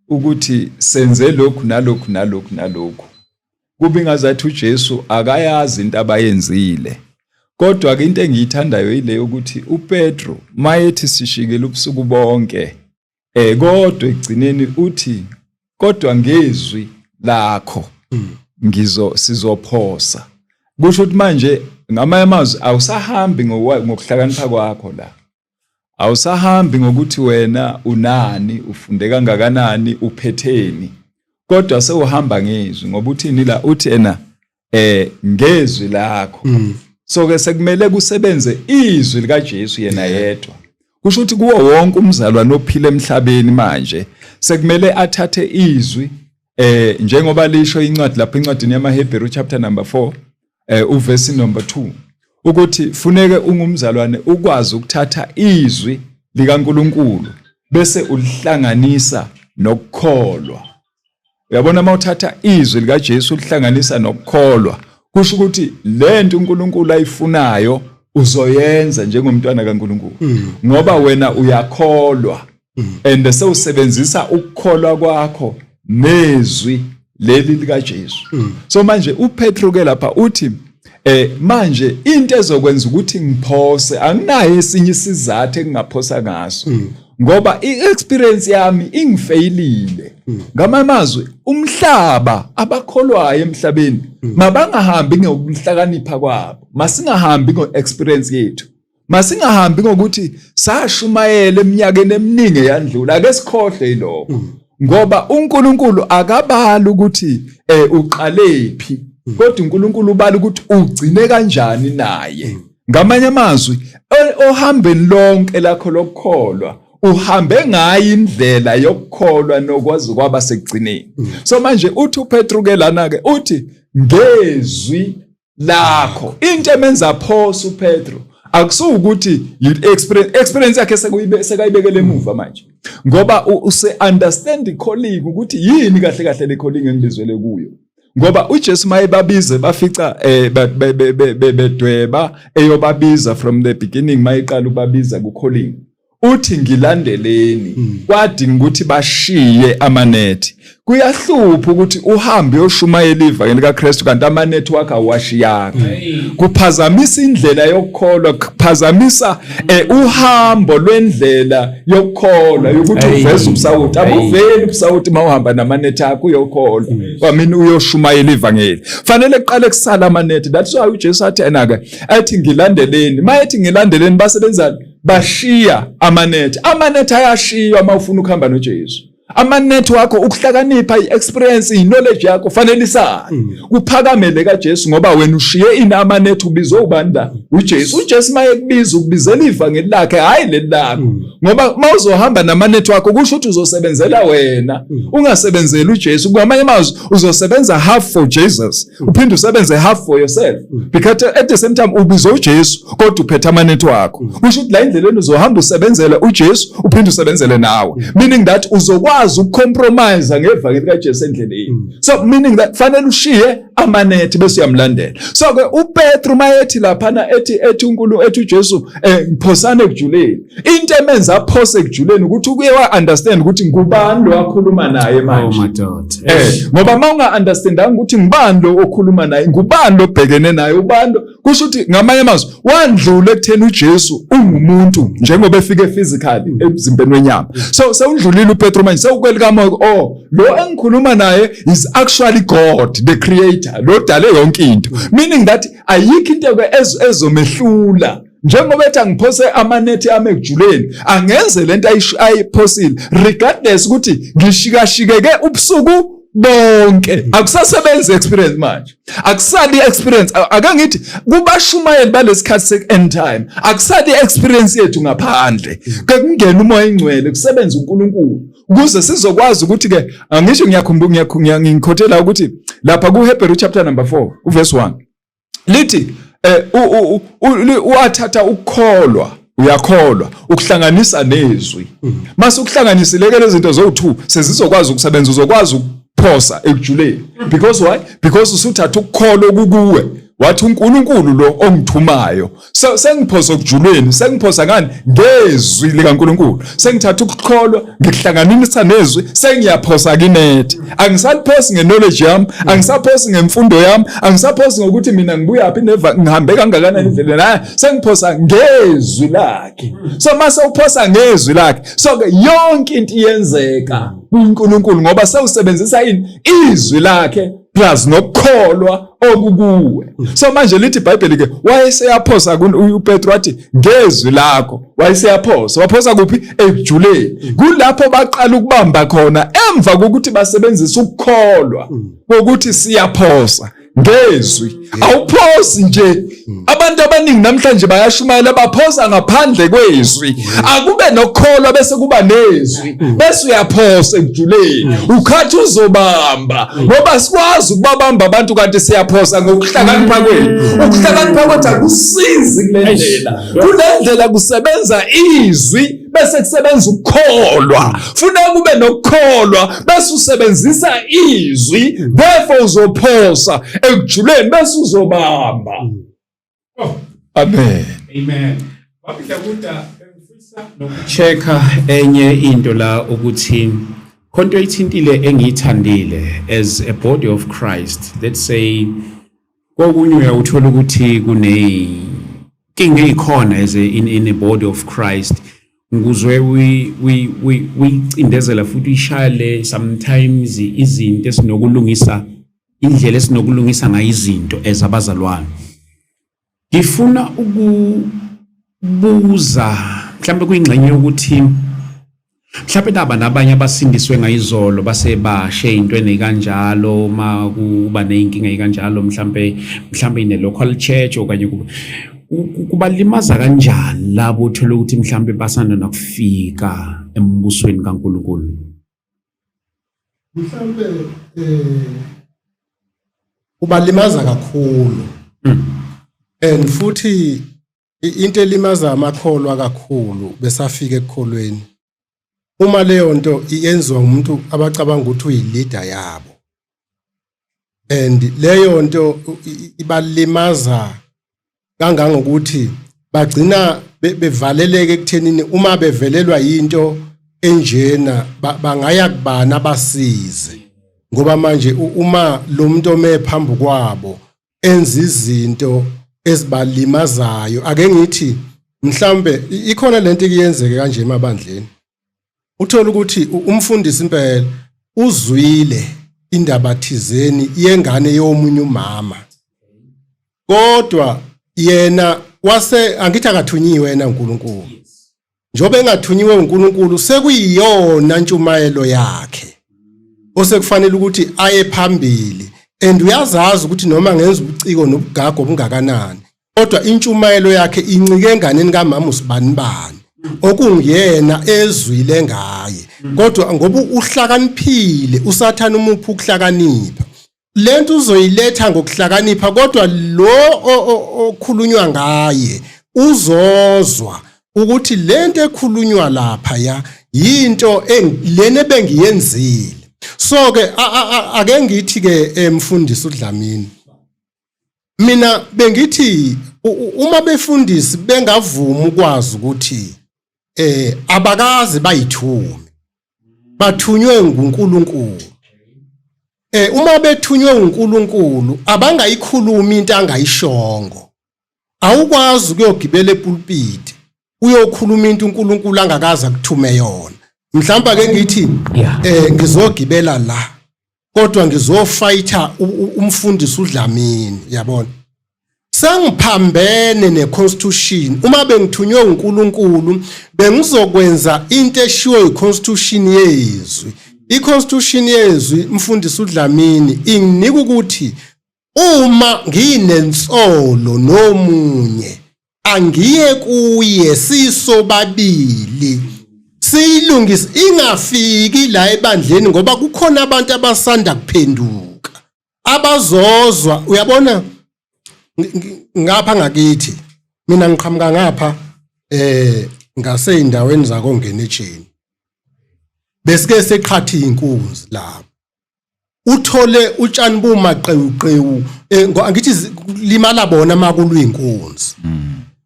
Ukuthi senze lokhu nalokhu nalokhu nalokhu. Kubi ngazathi uJesu akayazi into abayenzile. Kodwa ke into engiyithandayo ile ukuthi uPetro mayethi sishikile ubusuku bonke, kodwa ekugcineni uthi kodwa ngezwi lakho ngizo sizophosa. Kusho ukuthi manje ngamanye amazwi awusahambi ngokuhlakanipha kwakho la. Awusahambi ngokuthi wena unani, ufunde kangakanani, uphetheni. Kodwa sewuhamba ngezwi ngoba uthini la, uthi ena ngezwi lakho. So ke sekumele kusebenze izwi lika Jesu yena yedwa. Kusho ukuthi kuwo wonke umzalwane ophila emhlabeni manje sekumele athathe izwi, njengoba lisho incwadi lapha encwadini yamaHebheru chapter number 4, uverse number 2, ukuthi funeke ungumzalwane ukwazi ukuthatha izwi likaNkuluNkulu bese ulihlanganisa nokukholwa. Uyabona, uma uthatha izwi likaJesu ulihlanganisa nokukholwa, kusho ukuthi lento uNkulunkulu ayifunayo uzoyenza njengomntwana kaNkulunkulu, ngoba wena uyakholwa and sewusebenzisa ukukholwa kwakho nezwi leli likaJesu. So manje uPetru ke lapha uthi manje into ezokwenza ukuthi ngiphose, anginayo esinye isizathu engingaphosa ngaso, ngoba i-experience yami ingifeyilile. Ngamazwi, umhlaba, abakholwayo emhlabeni mabangahambi ngokuhlakanipha kwabo, masingahambi ngo-experience yethu, masingahambi ngokuthi sashumayela eminyakeni eminingi eyandlula. Ake sikhohle yilokho, ngoba uNkulunkulu akabali ukuthi uqalephi, kodwa uNkulunkulu ubala ukuthi ugcine kanjani naye. Ngamanye amazwi, ohambeni lonke lakho lokukholwa uhambe ngayo indlela yokukholwa nokwazi kwaba sekugcineni. So manje uthi uPetru ke lana ke uthi ngezwi lakho. Into emenza phose uPetro akusukuthi experience yakhe sekuyibe sekayibekele emuva manje, ngoba use understand calling, ukuthi yini kahle kahle le calling engibizwele kuyo. Ngoba uJesu mayebabize bafica bedweba, eyobabiza from the beginning, mayeqala ukubabiza ku calling, uthi ngilandeleni. Kwadinga ukuthi bashiye amanethi. Kuyahlupha ukuthi uhambe uyoshumayela ivangeli kaKristu kanti amanethi wakho awashiyanga. Kuphazamisa indlela yokukholwa, kuphazamisa uhambo lwendlela yokukholwa yokuthi uveze ubusawuti. Abuveli ubusawuti mawuhamba namanethi akho uyokholwa, I mean uyoshumayela ivangeli. Fanele kuqale kusala amanethi. That's why uJesu athi ena ke athi ngilandeleni. Mayethi ngilandeleni, basebenzani? Bashiya amanethi. Amanethi ayashiywa uma ufuna ukuhamba noJesu. Amanethi wakho, ukuhlakanipha, i-experience, i-knowledge yakho fanele isale, kuphakamele kaJesu, ngoba wena ushiye ini? Amanethi. Ubizwe ubani la? UJesu. UJesu maye kubiza ukubizela ivangeli lakhe, hayi leli lakho, ngoba mawuzohamba namanethi wakho kusho ukuthi uzosebenzela wena, ungasebenzeli uJesu. Ngamanye amazwi uzosebenza half for Jesus, uphinde usebenze half for yourself, because at the same time ubizwe uJesu kodwa uphethe amanethi wakho. Kusho ukuthi la endleleni uzohamba usebenzele uJesu, uphinde usebenzele nawe, meaning that uzokwazi ukucompromise ngevangeli kaJesu endleleni. So meaning that fanele ushiye amanethi bese uyamlandela. So ke uPetru mayethi laphana ethi uNkulunkulu, ethi uJesu ngiphosane ekujuleni, into emenza aphose ekujuleni ukuthi uke wa understand ukuthi ngubani lo akhuluma naye manje. Oh madoda. Ngoba mawunga understandanga ukuthi ngubani lo okhuluma naye, ngubani lo obhekene naye, ubani, kusho ukuthi ngamanye amazwi wandlula ekutheni uJesu ungumuntu njengoba efike physically emzimbeni wenyama. So sewundlulile uPetro manje, sewukwelikamoya. Oh, lo engikhuluma naye is actually God the creator, lo dale yonke into, meaning that ayikho into ke ezomehlula. Njengoba ethi angiphose amanethi ami ekujuleni, angenze lento ayiphosile regardless ukuthi ngishikashikeke ubusuku bonke. Akusasebenzi experience manje, akusali experience. Ake ngithi kubashumayeli balesikhathi se-end time, akusali experience yethu ngaphandle ke kungena uMoya Ingcwele, kusebenza uNkulunkulu ukuze sizokwazi ukuthi ke angisho ngiyakhumbula, ngikhothela ukuthi lapha kuHebheru chapter number 4 uverse 1 lithi wathatha ukukholwa, uyakholwa ukuhlanganisa nezwi. Mase ukuhlanganisile ke lezi zinto zo2, sezizokwazi ukusebenza, uzokwazi ukuphosa ekujuleni. Because why? Because usuthatha ukukholwa okukuwe. Wathi uNkulunkulu lo ongithumayo, sengiphosa okujulweni, sengiphosa ngani? Ngezwi likaNkulunkulu. Sengithatha ukukholwa ngikuhlanganisa nezwi, sengiyaphosa kinethi. Angisaliphosi ngeknowledge yami, angisaphosi ngemfundo yami, angisaphosi ngokuthi mina ngibuyaphi neva ngihambe kangakanani endleleni. Hayi, sengiphosa ngezwi lakhe. So mase uphosa ngezwi lakhe, so ke yonke into iyenzeka kuNkulunkulu ngoba sewusebenzisa ini? Izwi lakhe plus nokukholwa okukuwe. So manje lithi iBhayibheli ke wayeseyaphosa uPetru, wathi ngezwi lakho wayeseyaphosa. Waphosa kuphi? Ekujuleni. Kulapho baqala ukubamba khona emva kokuthi basebenzisa ukukholwa kokuthi siyaphosa ngezwi. Awuphosi nje. Abantu abaningi namhlanje bayashumayela, baphosa ngaphandle kwezwi. Akube nokukholwa bese kuba nezwi, bese uyaphosa ekujuleni, ukhathi uzobamba, ngoba sikwazi ukubabamba abantu kanti siyaphosa ngokuhlakanipha kwethu. Ukuhlakanipha kwethu akusizi kule ndlela. Kule ndlela kusebenza izwi bese kusebenza ukukholwa. Funa kube nokukholwa bese usebenzisa izwi, therefore uzophosa ekujuleni bese uzobamba. Amen. Amen. Baba Dlakuda, ngifisa nokuchecka enye into la ukuthi khonto ithintile engiyithandile as a body of Christ. Let's say kokunye uyawuthola ukuthi kuneyinkinga eyikhona as a, in a body of Christ. Nguzwe uyicindezela futhi uyishaya le sometimes izinto esinokulungisa, indlela esinokulungisa ngayo izinto as abazalwane. Ngifuna ukubuza mhlambe kuyingxenye yokuthi mhlambe naba nabanye abasindiswe ngayizolo base bashe into enekanjalo, uma kuba neyinkinga ekanjalo mhlambe ine local church okanye kubalimaza kanjani labo uthola ukuthi mhlambe basanda nakufika embusweni kaNkulunkulu? Mhlambe ubalimaza kakhulu. And futhi into elimaza amakholwa kakhulu besafika ekukholweni, uma leyo nto iyenziwa umuntu abacabanga ukuthi uyi-leader yabo, and leyo nto ibalimaza kangangokuthi bagcina bevaleleke ekuthenini uma bevelelwa yinto enjena bangaya kubani abasize, ngoba manje uma lo muntu ome phambi kwabo enza izinto ezibalimazayo. Ake ngithi mhlambe ikhona lento ikuyenzeke kanje emabandleni, uthola ukuthi umfundisi impela uzwile indaba thizeni yengane yomunye umama, kodwa yena wase angithi akathunyiwe yena uNkulunkulu. Njengoba engathunyiwe uNkulunkulu, sekuyiyona ntshumayelo yakhe osekufanele ukuthi aye phambili, and uyazazi ukuthi noma ngenza ubuciko nobugago obungakanani, kodwa intshumayelo yakhe incike enganeni kamama usibanibani okunguyena ezwile ngaye. Kodwa ngoba uhlakaniphile uSathane umuphi ukuhlakanipha, lento uzoyiletha ngokuhlakanipha, kodwa lo okhulunywa ngaye uzozwa ukuthi lento ekhulunywa lapha ya yinto lena ebengiyenzile. So ke ake ngithi ke emfundisi uDlamini, mina bengithi uma befundisi bengavumi ukwazi ukuthi abakazi bayithume, bathunywe nguNkulunkulu. Uma bethunywe uNkulunkulu abangayikhulumi into angayishongo. Awukwazi ukuyogibela epulpiti uyokhuluma into uNkulunkulu angakaze akuthume yona. Mhlawumbe ake ngithi ngizogibela la, kodwa ngizofighta umfundisi uDlamini, yabona, sengiphambene neconstitution. Uma bengithunywe uNkulunkulu bengizokwenza into eshiwo yiconstitution yezwi. Iconstitution yezwi, mfundisi uDlamini, inginika ukuthi uma nginensolo nomunye angiye kuye sisobabili siyilungise, ingafiki la ebandleni, ngoba kukhona abantu abasanda kuphenduka abazozwa. Uyabona, ngapha ngakithi mina ngiqhamuka ngapha ngaseyindaweni zakongenetsheni, besike seqhatha inkunzi lapho. Uthole utshani bumaqewuqewu, angithi limala bona makulwa inkunzi.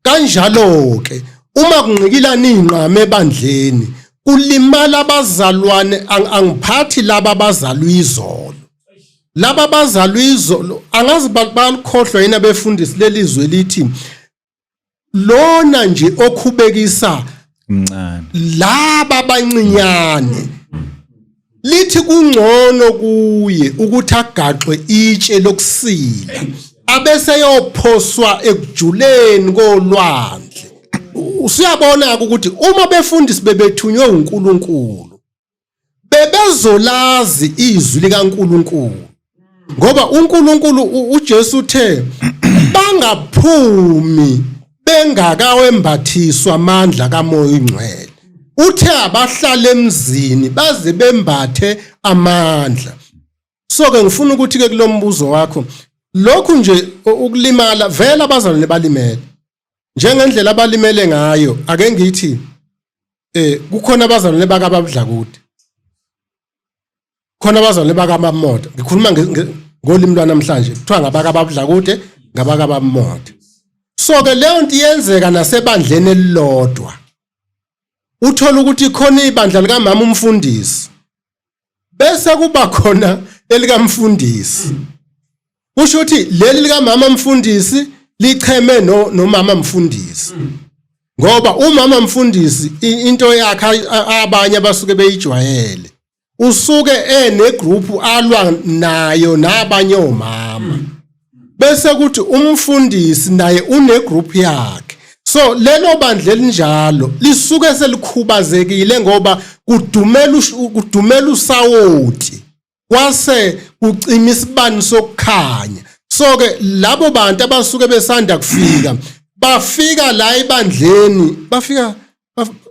Kanjalo ke uma kunqikilana inqama ebandleni kulimala abazalwane. Angiphathi laba abazalwa izolo, laba abazalwa izolo angazi balikhohlwa yini abefundisi lelizwe lithi lona nje okhubekisa Mncane laba abancinyane, lithi kungcono kuye ukuthi agaxwe itshe lokusila abese yophoswa ekujuleni kolwandle. Usuyabona ukuthi uma befundisi bebethunywe uNkulunkulu, bebezolazi izwi likaNkulunkulu, ngoba uNkulunkulu, uJesu uthe bangaphumi bengakawembathiswa amandla kaMoya oNgcwele. Uthe abahlale emzini baze bembathe amandla. So ke ngifuna ukuthi ke kulombuzo wakho, lokhu nje ukulimala, vele abazalwane balimele njengendlela abalimele ngayo. Ake ngithi kukhona abazalwane bakaBabudlakude, khona abazalwane bakaMamoda. Ngikhuluma ngolimi lwanamhlanje, kuthiwa ngabakaBabudlakude, ngabakaBamoda. So ke leyo nto iyenzeka nasebandleni elilodwa. Uthola ukuthi khona ibandla likamama umfundisi, bese kuba khona elikamfundisi. Kusho ukuthi leli likamama mfundisi licheme no nomama mfundisi, ngoba umama mfundisi into yakhe abanye abasuke beyijwayele, usuke enegroup alwa nayo nabanye omama, bese kuthi umfundisi naye unegroup yakhe. So lelo bandla elinjalo lisuke selikhubazekile, ngoba kudumela usawoti kwase kucima isibani sokukhanya. So ke labo bantu abasuke besanda kufika, bafika la ebandleni, bafika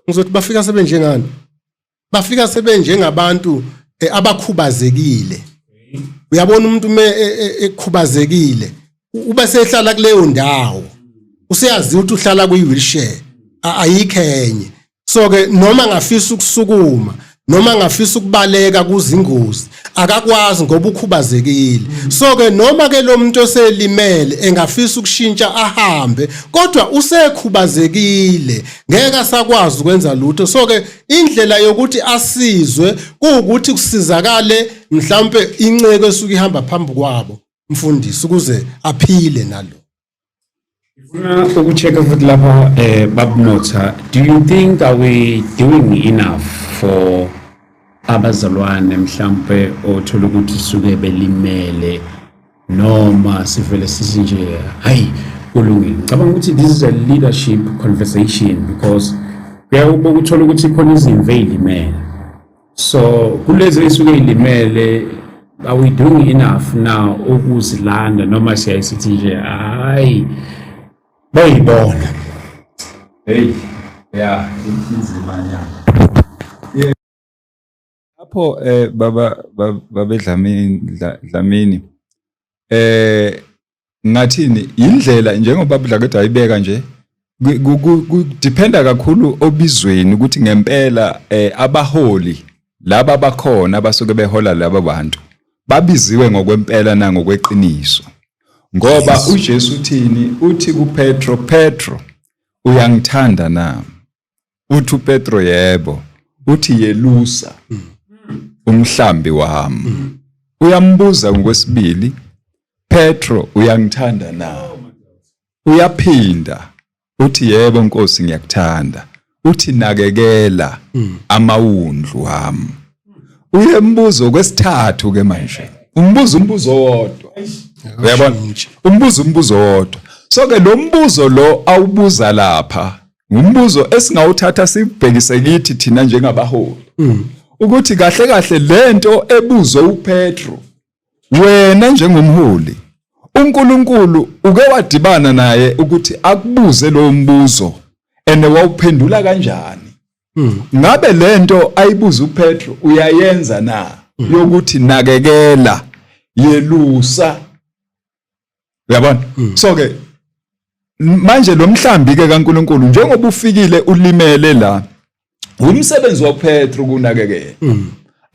ngizothi bafika sebenjengani, bafika sebenjengabantu abakhubazekile. Uyabona umuntu me ekhubazekile, ube sehlala kuleyo ndawo, useyazi ukuthi uhlala kwi-wheelchair, ayikho enye. So ke noma ngafisa ukusukuma noma ngafisa ukubaleka kuzingozi, akakwazi ngoba ukhubazekile. So ke noma ke lo muntu oselimele engafisa ukushintsha ahambe, kodwa usekhubazekile, ngeke asakwazi ukwenza lutho. So ke indlela yokuthi asizwe kuwukuthi kusizakale mhlawumbe inceko esuke ihamba phambi kwabo, mfundisi, ukuze aphile nalo. Ngifuna ukucheck futhi lapha, Babmotha, do you think are we doing enough for abazalwane mhlambe othola ukuthi suke belimele, noma sivele sithi nje hayi, kulungile? Ngicabanga ukuthi this is a leadership conversation, because kuyakuba ukuthola ukuthi khona izimvu ey'limele. So kulezi ey'suke ey'limele, are we doing enough now ukuzilanda, noma siyaye sithi nje hayi, bayibona? Hey, ya, inzima nyana. Yeah. Lapho baba babeDlamini, Dlamini, ngathini, indlela njengoba Budlakade ayibeka nje, ku dependa kakhulu obizweni ukuthi ngempela abaholi laba abakhona abasuke behola laba bantu babiziwe ngokwempela na ngokweqiniso. Ngoba uJesu uthini? Uthi kuPetro, "Petro, uyangithanda na?" Uthi uPetro, "Yebo." Uthi, "Yelusa umhlambi wami." Uyambuza ngokwesibili, "Petro, uyangithanda na?" Uyaphinda uthi, "Yebo Nkosi, ngiyakuthanda." Uthi, "Nakekela amawundlu wami." Uyembuzo kwesithathu ke manje, umbuzo umbuzo owodwa, uyabona, umbuzo umbuzo owodwa. So ke lo mbuzo lo awubuza lapha ngumbuzo esingawuthatha sibhekise kithi thina njengabaholi, ukuthi kahle kahle lento ebuzwe uPetro, wena njengomholi, uNkulunkulu uke wadibana naye ukuthi akubuze lo mbuzo, ene wawuphendula kanjani? Ngabe lento ayibuza uPetro uyayenza na, yokuthi nakekela, yelusa, uyabona? So ke manje lo mhlambi ke kaNkuluNkulu, njengoba ufikile ulimele la, umsebenzi waPetro kunakekela.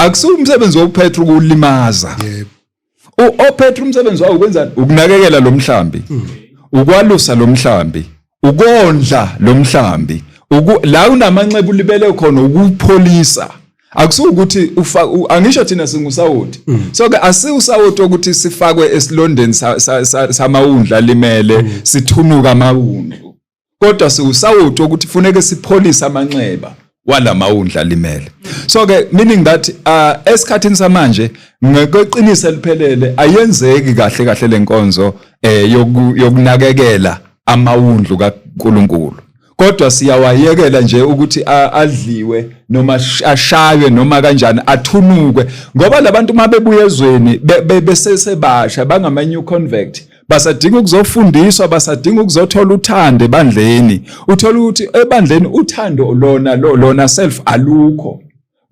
Akusiwo umsebenzi woPetru ukulimaza. Yebo. OPetru umsebenzi wawo ukwenzani? Ukunakekela lo mhlambi. Ukwalusa lo mhlambi, ukondla lo mhlambi. La unamanxeba ulibele khona ukupholisa. Akusukuthi angisho thina singusawoti. So ke asiwusawoti ukuthi sifakwe esilondeni samawundla limele sithunuka amawundlu. Kodwa siwusawoti ukuthi funeke sipholise amanxeba walamawundla limele. So ke meaning that esikhathini samanje ngekweqiniso eliphelele ayenzeki kahle kahle lenkonzo yokunakekela amawundlu kaNkuluNkulu. Kodwa siyawayekela nje ukuthi adliwe noma ashaywe noma kanjani athunukwe, ngoba labantu mabebuya ezweni besesebasha bangama new convert, basadinga ukuzofundiswa, basadinga ukuzothola uthando ebandleni. Uthola ukuthi ebandleni uthando lona self alukho.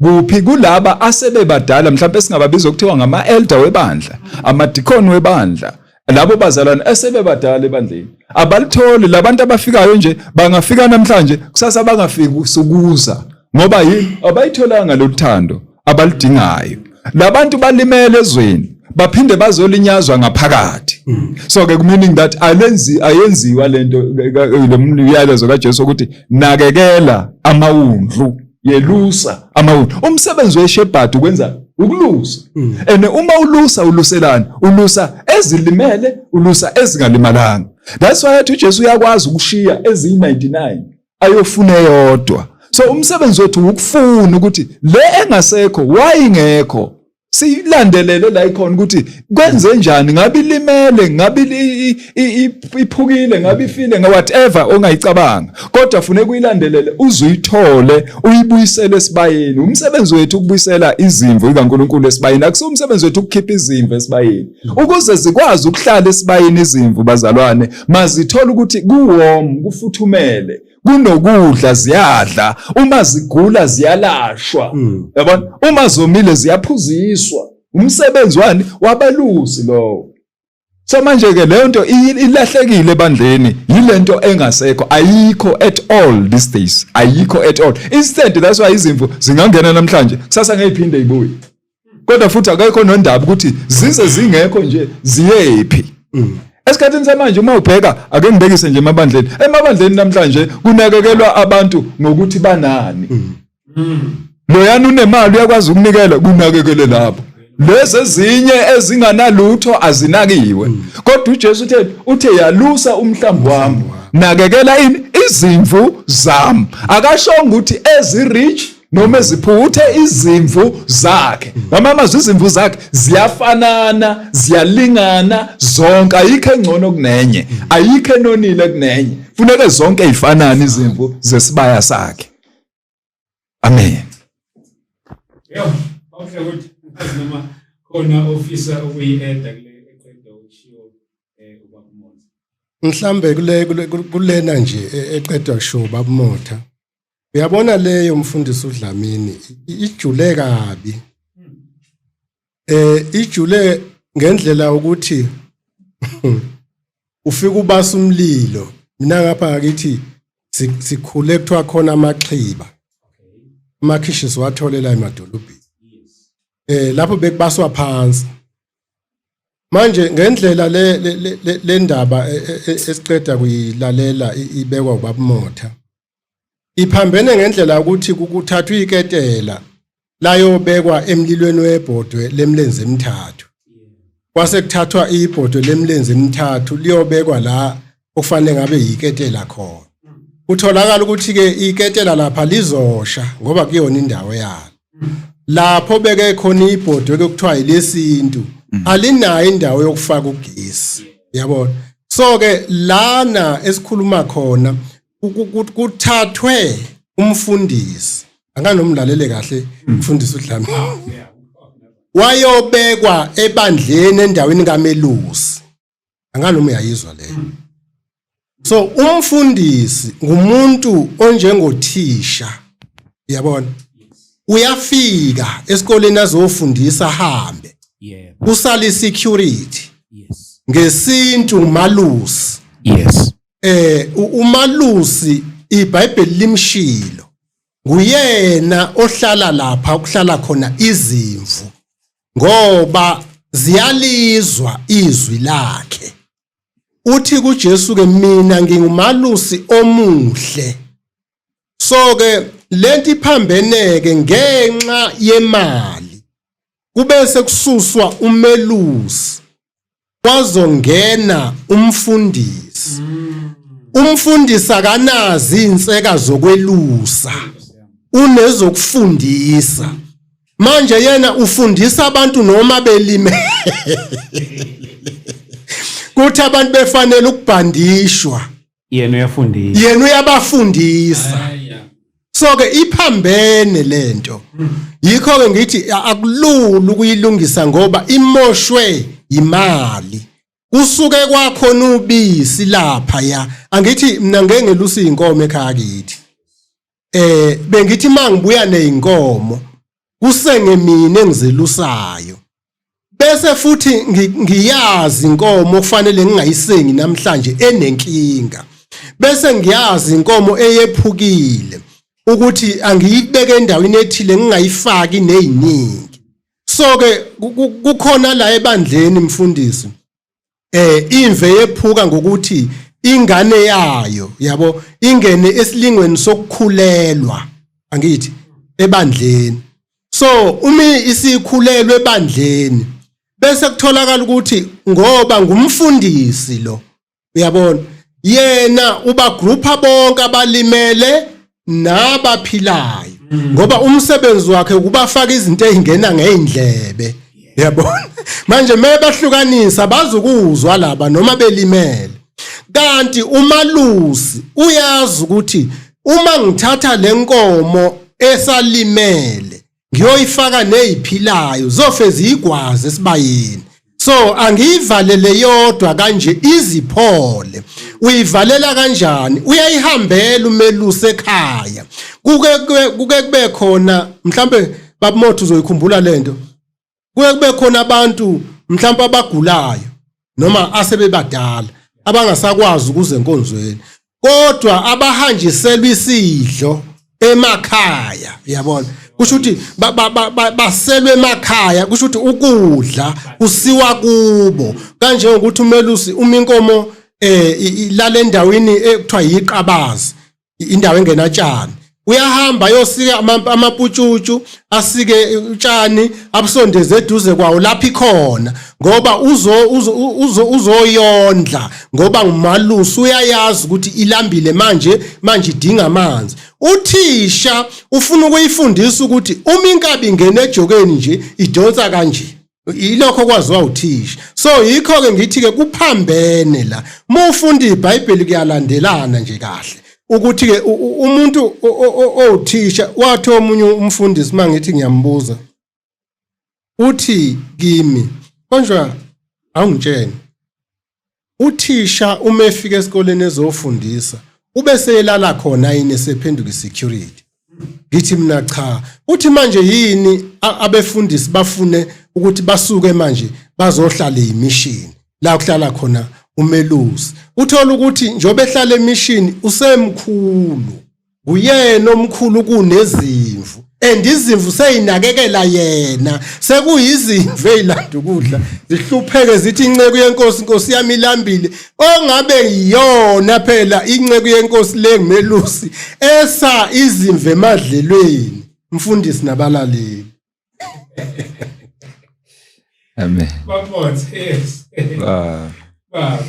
Kuphi kulaba asebebadala, mhlawumbe singababiza okuthiwa ngama elder webandla, amadikoni webandla, labo bazalwane esebebadala ebandleni abalitholi. Labantu abafikayo nje bangafika namhlanje, kusasa bangafiki usukuza, ngoba yini? Abayitholanga loluthando abalidingayo. Labantu balimele ezweni, baphinde bazolinyazwa ngaphakathi. So ke meaning that alenzi ayenziwa lento lo myalezo kaJesu ukuthi nakekela amawundlu, yelusa amawundlu. Umsebenzi weshepherd ukwenza ukulusa, and uma ulusa uluselani? Ulusa ezilimele, ulusa ezingalimalanga. That's why athi uJesu uyakwazi ukushiya eziyi-99 ayofuna eyodwa. So umsebenzi wethu ukufuna ukuthi le engasekho, why ingekho, siyilandelele la ikhona ukuthi kwenze njani, ngabe ilimele, ngabe iphukile, ngabe ifile, nga whatever ongayicabanga, kodwa funeka uyilandelele uze uyithole, uyibuyisele esibayeni. Umsebenzi wethu ukubuyisela izimvu ikaNkuluNkulu esibayeni. Akusiwo umsebenzi wethu ukukhipha izimvu esibayeni. Ukuze zikwazi ukuhlala esibayeni izimvu, bazalwane, mazithola ukuthi kuwarm, kufuthumele, kunokudla, ziyadla. Uma zigula ziyalashwa, yabona? Uma zomile ziyaphuziswa. Umsebenzi wani? Wabelusi lowo. So manje ke leyo nto ilahlekile ebandleni, yilento engasekho, ayikho at all these days, ayikho at all. Instead, that's why izimvu zingangena namhlanje, kusasa ngeyiphinde ibuye, kodwa futhi akekho nondaba ukuthi zize zingekho nje ziyephi. Esikhathini samanje uma ubheka, ake ngibekise nje emabandleni, emabandleni namhlanje kunakekelwa abantu ngokuthi banani. Loyana unemali uyakwazi ukunikela, kunakekele lapho. Lezi ezinye ezinganalutho azinakiwe. Kodwa uJesu uthe yalusa umhlambi wami, nakekela ini? Izimvu zami. Akashongo ukuthi ezi-rich noma eziphuthe, izimvu zakhe. Ngamamazwi, izimvu zakhe ziyafanana, ziyalingana zonke, ayikho engcono kunenye, ayikho enonile kunenye. Funeke zonke ifanane izimvu zesibaya sakhe. Amen. Yo, awuhle ukuthi azi noma khona ofisa ukuyi-eda kule eqeda ukushiwo ubaba Motha. Mhlambe kule kulena nje eqedwa kushiwo ubaba Motha. Uyabona leyo, mfundisi uDlamini, ijule kabi. Ijule ngendlela ukuthi ufika ubasa umlilo. Mina ngapha ngakithi sikhule kuthiwa khona amaxhiba. Amakhishi siwatholela emadolobheni. Lapho bekubaswa phansi. Manje ngendlela le ndaba esiqeda kuyilalela ibekwa ubaba Motha, iphambene ngendlela ukuthi kuthathwa iketela layobekwa emlilweni webhodwe lemlenze emithathu, kwase kuthathwa ibhodwe lemlenze emithathu liyobekwa la okufanele ngabe yiketela khona. Kutholakala ukuthi ke iketela lapha lizosha ngoba kuyona indawo yalo. Lapho beke khona ibhodwe ke kuthiwa ilesintu, alinayo indawo yokufaka ugesi, yabona? So ke lana esikhuluma khona kuthathwe umfundisi, anganomlalele kahle umfundisi uDlamini, wayobekwa ebandleni endaweni kamelusi. Anganoma uyayizwa leyo. So umfundisi ngumuntu onjengothisha, uyabona? Uyafika esikoleni azofundisa, hambe, kusala security. Ngesintu umalusi. Umalusi iBhayibheli limshilo. Nguyena ohlala lapha okuhlala khona izimvu ngoba ziyalizwa izwi lakhe. Uthi kuJesu ke, mina ngingumalusi omuhle. So ke lento iphambeneke ngenxa yemali, kube sekususwa umelusi kwazongena umfundisi. Umfundisi akanazi inseka zokwelusa, unezokufundisa. Manje yena ufundisa abantu noma belime, kuthi abantu befanele ukubhandishwa, yena uyafundisa, yena uyabafundisa. So ke iphambene lento, yikho ke ngithi akulula ukuyilungisa ngoba imoshwe imali. Kusuke kwakhona ubisi lapha ya, angithi mina ngeke ngelusa inkomo ekhaya kithi, bengithi mangibuya nezinkomo kusenge mina engizelusayo, bese futhi ngiyazi inkomo kufanele ngingayisengi namhlanje enenkinga, bese ngiyazi inkomo eyephukile ukuthi angiyibeke endaweni ethile, ngingayifaki neziningi. So ke kukhona la ebandleni, mfundisi, imve yephuka ngokuthi ingane yayo yabo ingene esilingweni sokukhulelwa, angithi ebandleni. So uma isikhulelwe ebandleni, bese kutholakala ukuthi ngoba ngumfundisi lo, uyabona, yena uba groupa bonke abalimele nabaphilayo, ngoba umsebenzi wakhe ukubafaka izinto ezingena ngeindlebe, uyabona. Manje mebahlukanisa bazukuzwa laba noma belimele, kanti umalusi uyazi ukuthi uma ngithatha lenkomo esalimele ngiyoyifaka neziphilayo, zofe ziyigwaze esibayeni, so angiyivalele yodwa kanje iziphole. Uyivalela kanjani? Uyayihambela umelusi ekhaya, kuke kube khona mhlambe, babumotho uzoyikhumbula lento, kuke kube khona abantu mhlambe abagulayo noma asebebadala abangasakwazi ukuze enkonzweni, kodwa abahanjiselwa isidlo emakhaya, uyabona. Kusho ukuthi baselwe emakhaya, kusho ukuthi ukudla kusiwa kubo, kanjengokuthi umelusi uma inkomo ilala endaweni ekuthiwa yiqabazi, indawo engenatshani, uyahamba ayosika amaputshutshu, asike utshani, abusondeze eduze kwawo lapho ikhona, ngoba uzo uzo uzoyondla, ngoba ngumalusi, uyayazi ukuthi ilambile manje, manje idinga amanzi. Uthisha ufuna ukuyifundisa ukuthi uma inkabi ingena ejokeni nje idonsa kanje, ilokho kwaziwa uthisha. So yikho ke ngithi ke kuphambene la. Uma ufunda iBhayibheli kuyalandelana nje kahle ukuthi ke umuntu owuthisha wathi omunye umfundisi, mangithi ngiyambuza, uthi kimi, konjwa awungitshene, uthisha uma efika esikoleni ezofundisa ube seyelala khona yini esephenduka isecurity? Ngithi mina cha. Uthi manje yini abefundisi bafune ukuthi basuke manje bazohlala emission la kuhlala khona umelusi? Uthola ukuthi njobe ehlala emission usemkhulu, uyena omkhulu kunezimvu, and izimvu seyinakekela yena, sekuyizimvu eyilanda ukudla, zihlupheke zithi, "Inceku yenkosi, inkosi yami ilambile." Ongabe iyona phela inceku yenkosi le ngumelusi esa izimvu emadlelweni, mfundisi nabalaleli. Amen. Baphothi, yes. Ah. Baba.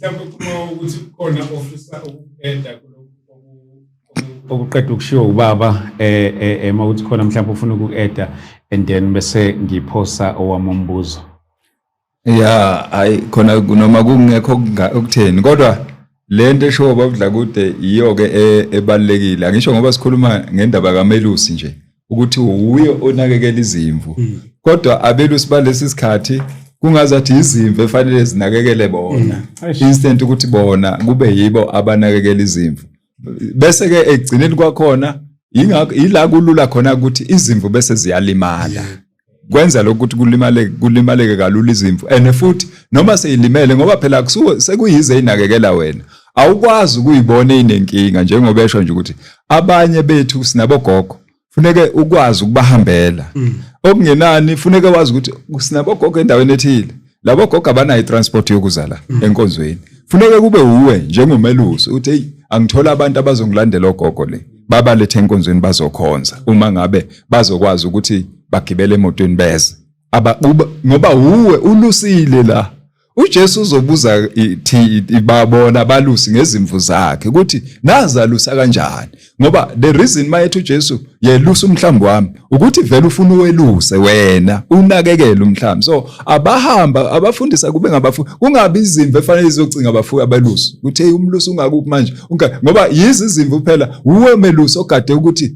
Mhlawumbe uma ukuthi kukhona ofisa ukuqeda kulokhu okuqeda ukushiwo ubaba, mawuthi khona mhlawumbe ufuna ukuqeda, and then bese ngiphosa owami umbuzo. Ya, hayi khona noma kungekho okutheni, kodwa lento eshowo babudla kude iyo ke ebalekile. Angisho ngoba sikhuluma ngendaba kamelusi nje ukuthi uye onakekela izimvu. Kodwa abelusi balesi sikhathi kungazathi izimvu efanele zinakekele bona. Instant ukuthi bona kube yibo abanakekela izimvu. Bese ke ekugcineni kwakhona ingakho ila kulula khona ukuthi izimvu bese ziyalimala. Kwenza lokhu ukuthi kulimaleke kalula izimvu, and futhi noma seyilimele, ngoba phela kusuke sekuyize inakekela wena. Awukwazi ukuyibona inenkinga, njengoba esho nje ukuthi abanye bethu sinabogogo, funeke ukwazi ukubahambela. Okungenani funeke wazi ukuthi sinabogogo endaweni ethile, labo gogo abanayo i-transport yokuza la enkonzweni. Funeke kube uwe njengomelusi uthi, hey, angithola abantu abazongilandela ogogo le, babalethe enkonzweni bazokhonza, uma ngabe bazokwazi ukuthi bagibele emotweni beze. Ngoba uwe ulusile la. UJesu uzobuza ithi babona abalusi ngezimvu zakhe ukuthi nazalusa kanjani, ngoba the reason mayethu uJesu yelusa umhlambi wami ukuthi vele ufuna uweluse wena, unakekele umhlambi. So abahamba abafundisa kube ngabafu, kungabi izimvu efanele izocinga abafuyi abelusi ukuthi, hey, umlusi ungakuphi manje? Ngoba yizi izimvu phela, uwe melusi ogade ukuthi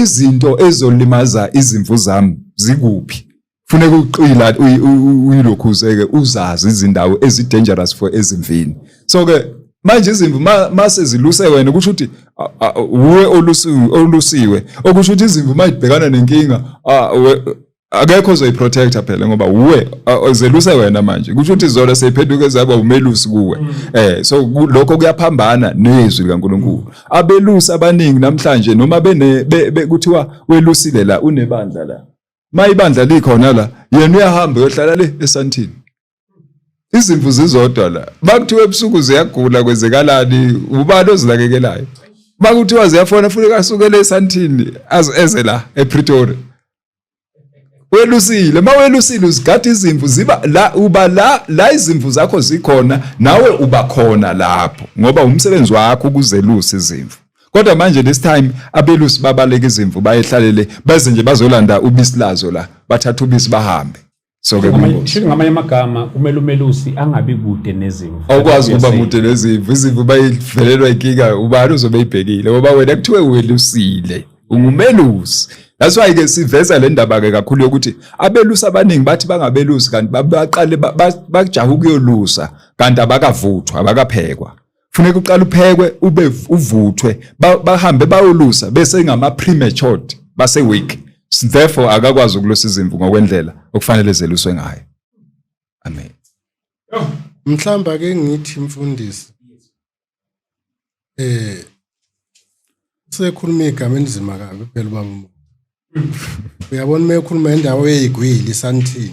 izinto ezolimaza izimvu zami zikuphi. Funeka uqila uyilokhuzeke, uzazi izindawo ezi-dangerous for ezimvini. So ke manje izimvu mase ziluse wena, kusho ukuthi uwe olusiwe, okusho ukuthi izimvu mayibhekana nenkinga, akekho ozoyiprotecta phela, ngoba uwe zeluse wena. Manje kusho ukuthi zona seyiphenduke zaba umelusi kuwe. So lokho kuyaphambana nezwi likaNkulunkulu. Abelusi abaningi namhlanje, noma bene kuthiwa welusile la, unebandla la, ma ibandla likhona la, yena uyahamba uyohlala le esantini, izimvu zizodwa la. Bakuthiwa ebusuku ziyagula, kwenzekalani? Ubani ozinakekelayo? Bakuthiwa ziyafona, funeka asukele esantini eze la ePretoria. Welusile, ma welusile uzigada izimvu, ziba la, uba la la izimvu zakho zikhona, nawe uba khona lapho, ngoba umsebenzi wakho ukuzelusa izimvu. Kodwa manje this time abelusi babaleka izimvu, bayehlalele, beze nje bazolanda ubisi lazo la, bathatha ubisi bahambe. So ke Sho ngamanye amagama, kumele umelusi angabi kude nezimvu. Awukwazi ukuba kude nezimvu. Izimvu bayivelelwa inkinga, ubani uzobe eyibhekile? Ngoba wena kuthiwe welusile, ungumelusi. That's why ke siveza le ndaba ke kakhulu yokuthi abelusi abaningi bathi bangabelusi, kanti baqale bajaha ukuyolusa, kanti abakavuthwa, abakaphekwa. Funeka uqale uphekwe, ube uvuthwe. Bahambe bayolusa bese ngama prematured, base weak, therefore akakwazi ukulusa izimvu ngokwendlela okufanele zeluswe ngayo. Amen. Mhlamba ake ngithi, mfundisi, sekhuluma igama elinzima kabi phela ubaba. Uyabona, uma ekhuluma indawo eyigwili iSandton,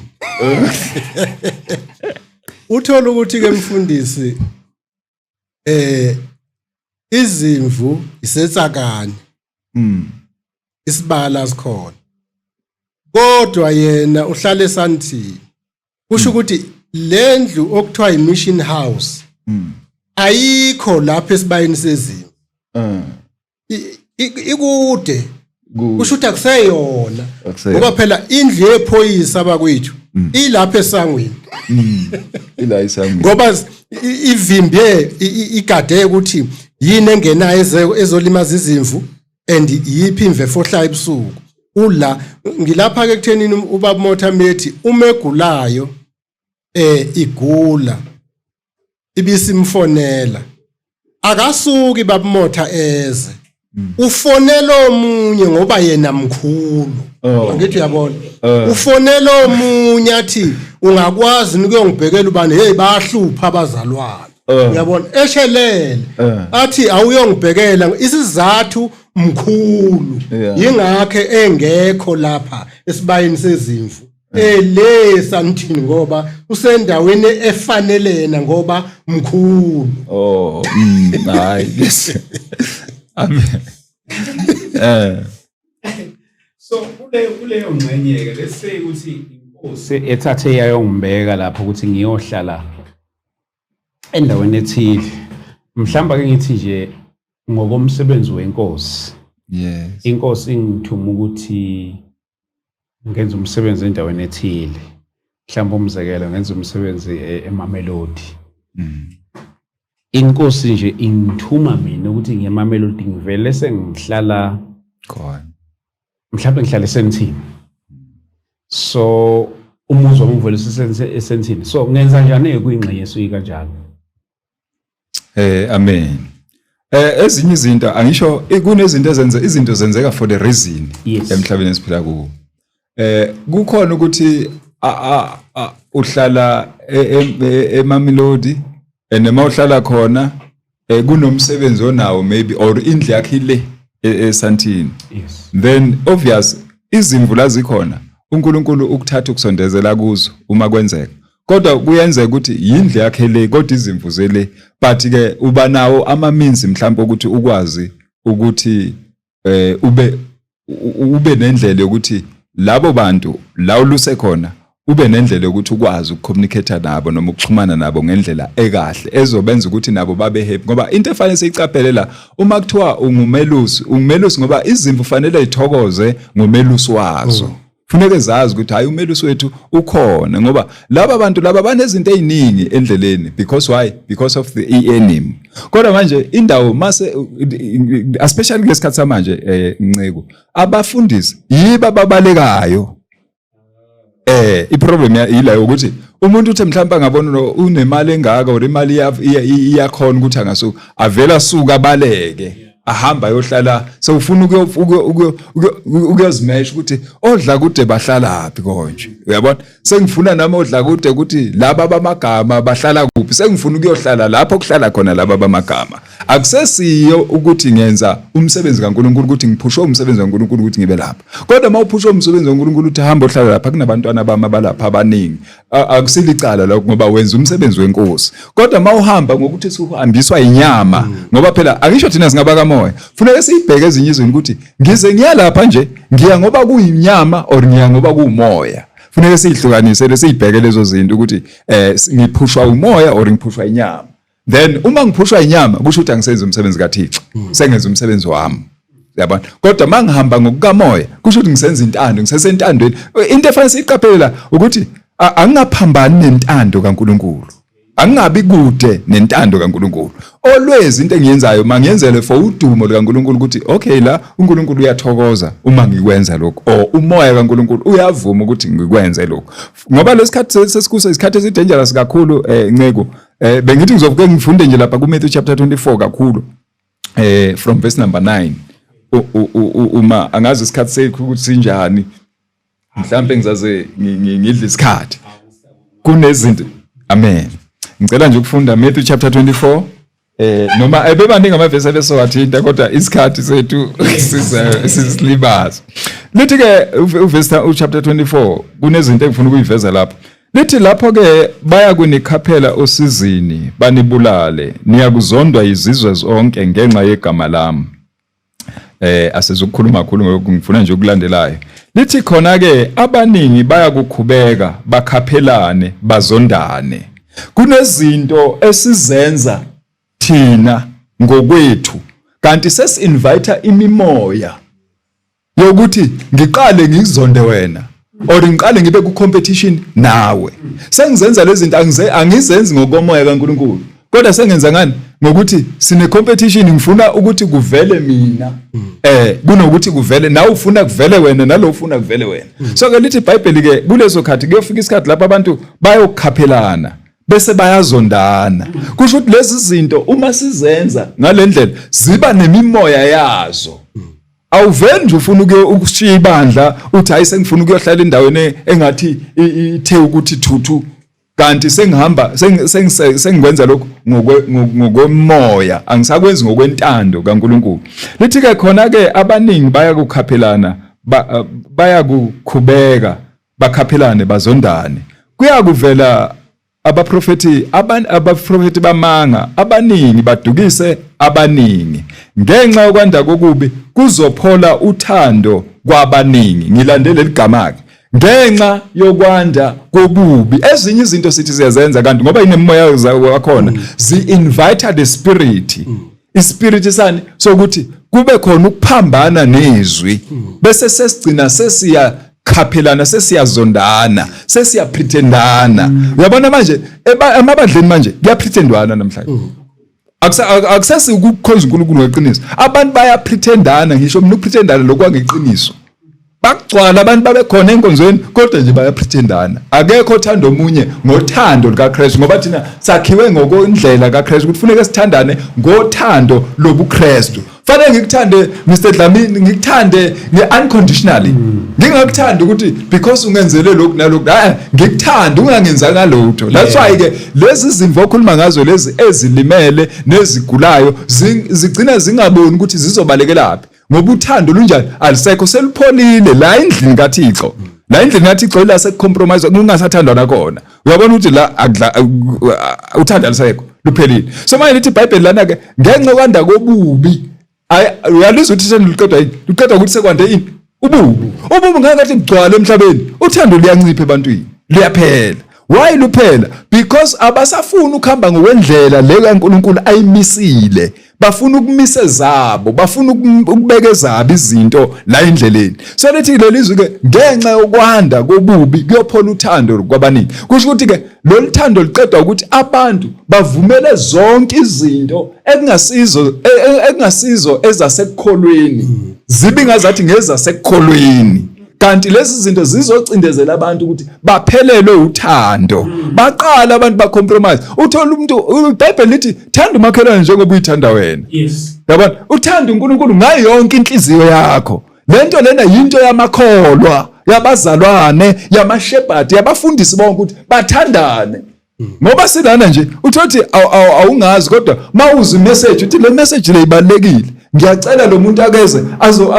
uthola ukuthi ke mfundisi, izimvu isetsakani, isibala sikhona, kodwa yena uhlala eSandton. Kusho ukuthi lendlu okuthiwa i-mission house ayikho lapha esibayeni sezimvu. Ikude. Kusho ukuthi akuseyona. Akuseyona. Ngoba phela indlu yephoyisa bakwethu ilapha esangweni. Ila isangweni. Ngoba ivimbe, igade ukuthi yini engenayo ezolimaza izimvu and yiphi imvu efohlayo ebusuku. Ula ngilapha ke kuthenini, ubaba Motha methi uma egulayo, igula ibisimfonela, akasuki baba Motha eze, ufonela omunye ngoba yena mkhulu. Oh. Angithi uyabona, ufonela omunye athi, "Ungakwazi ukuyongibhekela ubani? Hey, bayahlupha abazalwane." Uyabona, eshelele athi, "Awuyongibhekela." Isizathu, mkhulu. Yingakho engekho lapha esibayeni sezimvu ele Sandton, ngoba usendaweni efanele yena, ngoba mkhulu. Oh, hayi, yes, amen. So kuleyo ngxenye ke, let's say ukuthi inkosi ethathe yayongibeka lapho ukuthi ngiyohlala endaweni ethile, mhlawumbe ake ngithi nje ngokomsebenzi wenkosi, inkosi ingithuma ukuthi ngenze umsebenzi endaweni ethile, mhlawumbe umzekelo ngenza umsebenzi eMamelodi. Inkosi nje ingithuma mina ukuthi ngiye eMamelodi, ngivele sengihlala khona. Mhlawumbe ngihlala eSandton, so umuzi wami uvele eSandton. So ngenza njani kuyingxenye esuke kanjalo? Amen. Ezinye izinto angisho, kunezinto ezenze, izinto zenzeka for the reason emhlabeni esiphila kuwo. Kukhona ukuthi uhlala eMamelodi and uma uhlala khona Kunomsebenzi onawo maybe or indlu yakhe ile eSandton. Then obvious izimvu la zikhona, uNkulunkulu ukuthatha ukusondezela kuzo uma kwenzeka. Kodwa kuyenzeka ukuthi yindlu yakhe le, kodwa izimvu zele, but ke uba nawo ama means mhlawumbe ukuthi ukwazi ukuthi ube nendlela yokuthi labo bantu la uluse khona, ube nendlela yokuthi ukwazi ukucommunicate nabo noma ukuxhumana nabo ngendlela ekahle ezobenza ukuthi nabo babe happy. Ngoba into efanele siyicaphele la, uma kuthiwa ungumelusi, ungumelusi ngoba izimvu fanele zithokoze ngomelusi wazo. Funeke zazi ukuthi hayi, umelusi wethu ukhona, ngoba laba bantu laba banezinto eziningi endleleni. Because why? Because of the enemy. Kodwa manje indawo mase, especially kulesikhathi samanje, Nceko, abafundisi yiba babalekayo. Iproblem yila ukuthi umuntu uthe mhlawumbe angabona unemali engaka or imali iyakhona ukuthi angasuka, avela asuka abaleke, ahamba ayohlala, sewufuna ukuyozimesha ukuthi odla kude bahlalaphi konje, uyabona? Sengifuna nami odla kude ukuthi laba bamagama bahlala kuphi, sengifuna ukuyohlala lapho kuhlala khona laba bamagama. Akusesiyo ukuthi ngenza umsebenzi kaNkulunkulu, ukuthi ngiphushwe umsebenzi kaNkulunkulu ukuthi ngibe lapha. Kodwa uma uphushwe umsebenzi kaNkulunkulu ukuthi hamba ohlala lapha kunabantwana bami abalapha abaningi, akusilicala lokho ngoba wenza umsebenzi wenkosi. Kodwa uma uhamba ngokuthi suhambiswa inyama, ngoba phela angisho thina singabakamoya, funeka siyibheke ezinye izinto ukuthi ngize ngiya lapha nje, ngiya ngoba kuyinyama or ngiya ngoba kuwumoya. Funeka siyihlukanise, siyibheke lezo zinto ukuthi ngiphushwa umoya or ngiphushwa inyama. Then uma ngiphushwa inyama, kusho ukuthi angisenzi umsebenzi kaThixo, sengenza umsebenzi wami, uyabona? Kodwa mangihamba ngokukamoya, kusho ukuthi ngisenza intando, ngisesentandweni. Into efanele siyiqaphele la ukuthi angingaphambani nentando kaNkuluNkulu, angingabi kude nentando kaNkuluNkulu. Always into engiyenzayo mangiyenzele for udumo likaNkuluNkulu, ukuthi okay, la uNkulunkulu uyathokoza uma ngikwenza lokho, or umoya kaNkuluNkulu uyavuma ukuthi ngikwenze lokho. Ngoba lesikhathi sesikuso isikhathi esidangerous kakhulu, Nceko. Bengithi ngizovuke ngifunde nje lapha ku Matthew chapter 24 kakhulu, from verse number 9. Uma angazi isikhathi sethu ukuthi sinjani, mhlambe ngizaze ngidle isikhathi kunezinto. Amen. Ngicela nje ukufunda Matthew chapter 24, noma ebebaningi amavesi ebesowathinta, kodwa isikhathi sethu sisilibaza. Lithi ke uvesi uchapter 24, kunezinto engifuna ukuyiveza lapho. Lithi lapho ke baya kunikhaphela osizini banibulale, niyakuzondwa izizwe zonke ngenxa yegama lami. Asizukukhuluma kakhulu ngokho, ngifuna nje ukulandelayo. Lithi khona ke abaningi bayakukhubeka, bakhaphelane, bazondane. Kunezinto esizenza thina ngokwethu kanti sesi-invite imimoya yokuthi ngiqale ngikuzonde wena or ngiqale ngibe ku competition nawe. Sengizenza lezi zinto, angizenzi ngokomoya kaNkuluNkulu, kodwa sengenza ngani? Ngokuthi sine competition, ngifuna ukuthi kuvele mina kunokuthi kuvele nawe, ufuna kuvele wena, nalo ufuna kuvele wena. So ke lithi iBhayibheli ke kulezo khathi kuyofika isikhathi lapho abantu bayokhaphelana bese bayazondana. Kusho ukuthi lezi zinto uma sizenza ngalendlela ziba nemimoya yazo. Awuveli nje ufuna ukushiya ibandla uthi hayi, sengifuna ukuyohlala endaweni engathi ithe ukuthi thuthu, kanti sengihamba sengikwenza lokhu ngokomoya, angisakwenzi ngokwentando kaNkuluNkulu. Lithi ke khona ke abaningi bayakukhaphelana, bayakukhubeka, bakhaphelane, bazondane. Kuyakuvela abaprofethi bamanga abaningi, badukise abaningi. Ngenxa yokwanda kokubi kuzophola uthando kwabaningi. Ngilandele ligama ke, ngenxa yokwanda kobubi. Ezinye izinto sithi siyazenza, kanti ngoba inemimoya wakhona, zi-invite the spirit, ispirit sani sokuthi kube khona ukuphambana nezwi, bese sesigcina sesiya khaphelana, sesiyazondana, sesiyapretendana. Uyabona manje emabandleni manje kuyapretendwana namhlanje. Akusasi ukukhonza uNkulunkulu ngeqiniso, abantu bayapretendana. Ngisho mina ukupretendana lokwangeqiniso, bakugcwala abantu babekhona enkonzweni, kodwa nje bayapretendana. Akekho othanda omunye ngothando lukaKristu, ngoba thina sakhiwe ngokwendlela kaKristu ukuthi funeke sithandane ngothando lobuKristu. Fanele ngikuthande Mr Dlamini, ngikuthande nge-unconditionally. Ngingakuthandi ukuthi because ungenzele lokhu nalokhu, hayi, ngikuthande ungangenzanga lutho. That's why ke lezi zimvo okhuluma ngazo lezi ezilimele nezigulayo zigcina zingaboni ukuthi zizobalekelaphi, ngoba uthando lunjani alisekho, selupholile la endlini kaThixo. La endlini kaThixo ila sekucompromise, kungasathandwa nakhona. Uyabona ukuthi la akudla uthando alisekho, luphelile. So manje lithi iBhayibheli lana ke, ngenxa kwanda kobubi, uyalizwa ukuthi uthando luqedwa yini? Luqedwa ukuthi sekwande ini? Ububi. Ububi ngakathi bugcwala emhlabeni, uthando luyancipha ebantwini, luyaphela. Why luphela? Because abasafuni ukuhamba ngokwendlela le kaNkuluNkulu ayimisile, bafuna ukumisa ezabo, bafuna ukubeka ezabo izinto la endleleni. So lithi leli zwi ke, ngenxa yokwanda kobubi kuyophola uthando kwabaningi. Kusho ukuthi ke lolu thando luqedwa ukuthi abantu bavumele zonke izinto ekungasizo ezasekukholweni zibe ngazathi ngezasekukholweni, kanti lezi zinto zizocindezela abantu ukuthi baphelelwe uthando, baqala abantu bacompromise. Uthola umuntu, iBhayibheli lithi thanda umakhelwane njengoba uyithanda wena. Yabona, uthanda uNkulunkulu ngayo yonke inhliziyo yakho. Lento lena yinto yamakholwa, yabazalwane, yamashepard, yabafundisi bonke, ukuthi bathandane. Ngoba silana nje uthothi awungazi, kodwa mawuza imessage uthi le message le ibalekile, ngiyacela lo muntu akeze azo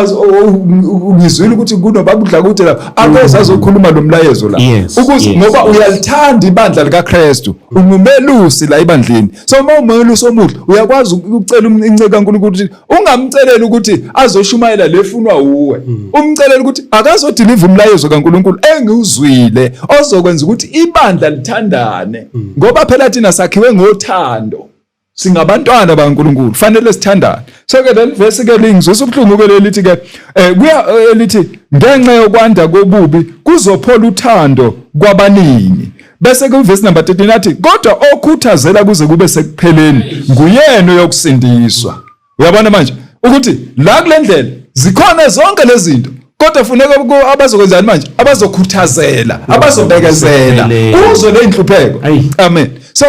ngizwile ukuthi kunobaba uDlakude la, akeze azokhuluma lo mlayezo la, ukuze ngoba uyalithanda ibandla likaKristu, ungumelusi la ibandleni. So uma umelusi omuhle uyakwazi ukucela inceku kaNkulunkulu ukuthi ungamceleli ukuthi azoshumayela lefunwa uwe, umcelele ukuthi akazodeliver umlayezo kaNkulunkulu engiwuzwile ozokwenza ukuthi ibandla lithandane, ngoba phela thina sakhiwe ngothando, singabantwana baNkulunkulu, fanele sithandane. So ke leli verse ke lingizwisa ubuhlungu ke, lelithi ke kuya elithi ngenxa yokwanda kobubi kuzophola uthando kwabaningi. Bese ke verse number 13 athi, kodwa okhuthazela kuze kube sekupheleni nguyena oyokusindiswa. Uyabona manje ukuthi la kule ndlela zikhona zonke lezi zinto, kodwa funeka abazokwenzani manje? Abazokhuthazela, abazobekezela kuzo le inhlupheko. Amen. So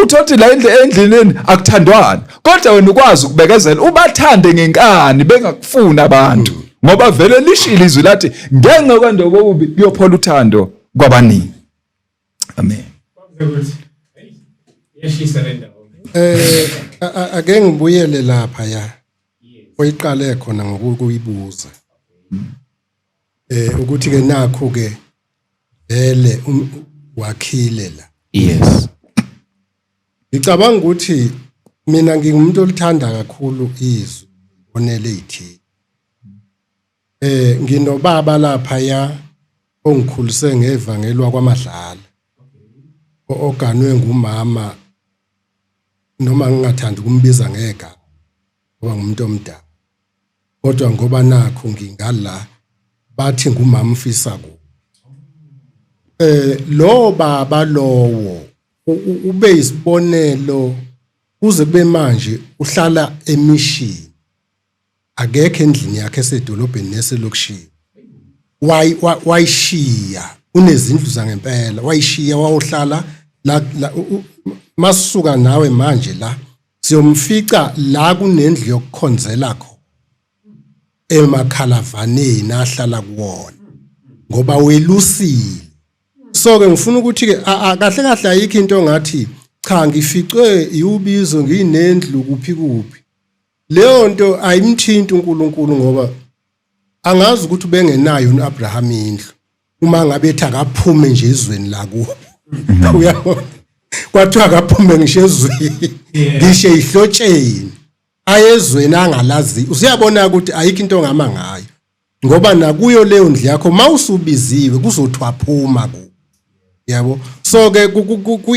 uthothi la endleleni akuthandwana, kodwa wena ukwazi ukubekezela, ubathande ngenkani bengakufuni abantu, ngoba vele lishilo izwi lathi ngenxa kwanda kobubi kuyophola uthando kwabaningi. Amen. Iyashisa le ndawo. Ake ngibuyele lapha ya oyiqale khona ngokuyibuza ukuthi ke nakho ke vele wakhile la. Ngicabanga ukuthi mina ngingumuntu olithanda kakhulu izwi onele ithile. Nginobaba lapha ya ongikhulise ngevangeli wakwaMadlala, oganwe ngumama, noma ngingathandi ukumbiza ngegama ngoba ngumuntu omdala, kodwa ngoba nakho ngingala bathi ngumama ufisa ku lo baba lowo ube isibonelo kuze kube manje. Uhlala emishini, akekho endlini yakhe esedolobheni neselokishini. Wayishiya, unezindlu zangempela, wayishiya wayohlala la, masuka nawe manje la siyomfica la kunendlu yokukhonzela khona emakhalavaneni ahlala kuwona ngoba welusile. So ke ngifuna ukuthi ke kahle kahle ayikho into ongathi cha, ngificwe iubizo nginendlu kuphi kuphi. Leyo nto ayimthinti uNkulunkulu, ngoba angazi ukuthi ubengenayo uAbraham indlu uma ngabe ethi akaphume nje ezweni lakubo. Uyabona, kwathiwa akaphume ngisho ezweni, ngisho ezihlotsheni, ayezweni angalazi. Usuyabona ukuthi ayikho into ongama ngayo, ngoba nakuyo leyo ndlu yakho mawusubiziwe kuzothiwa phuma ku yabo. So ke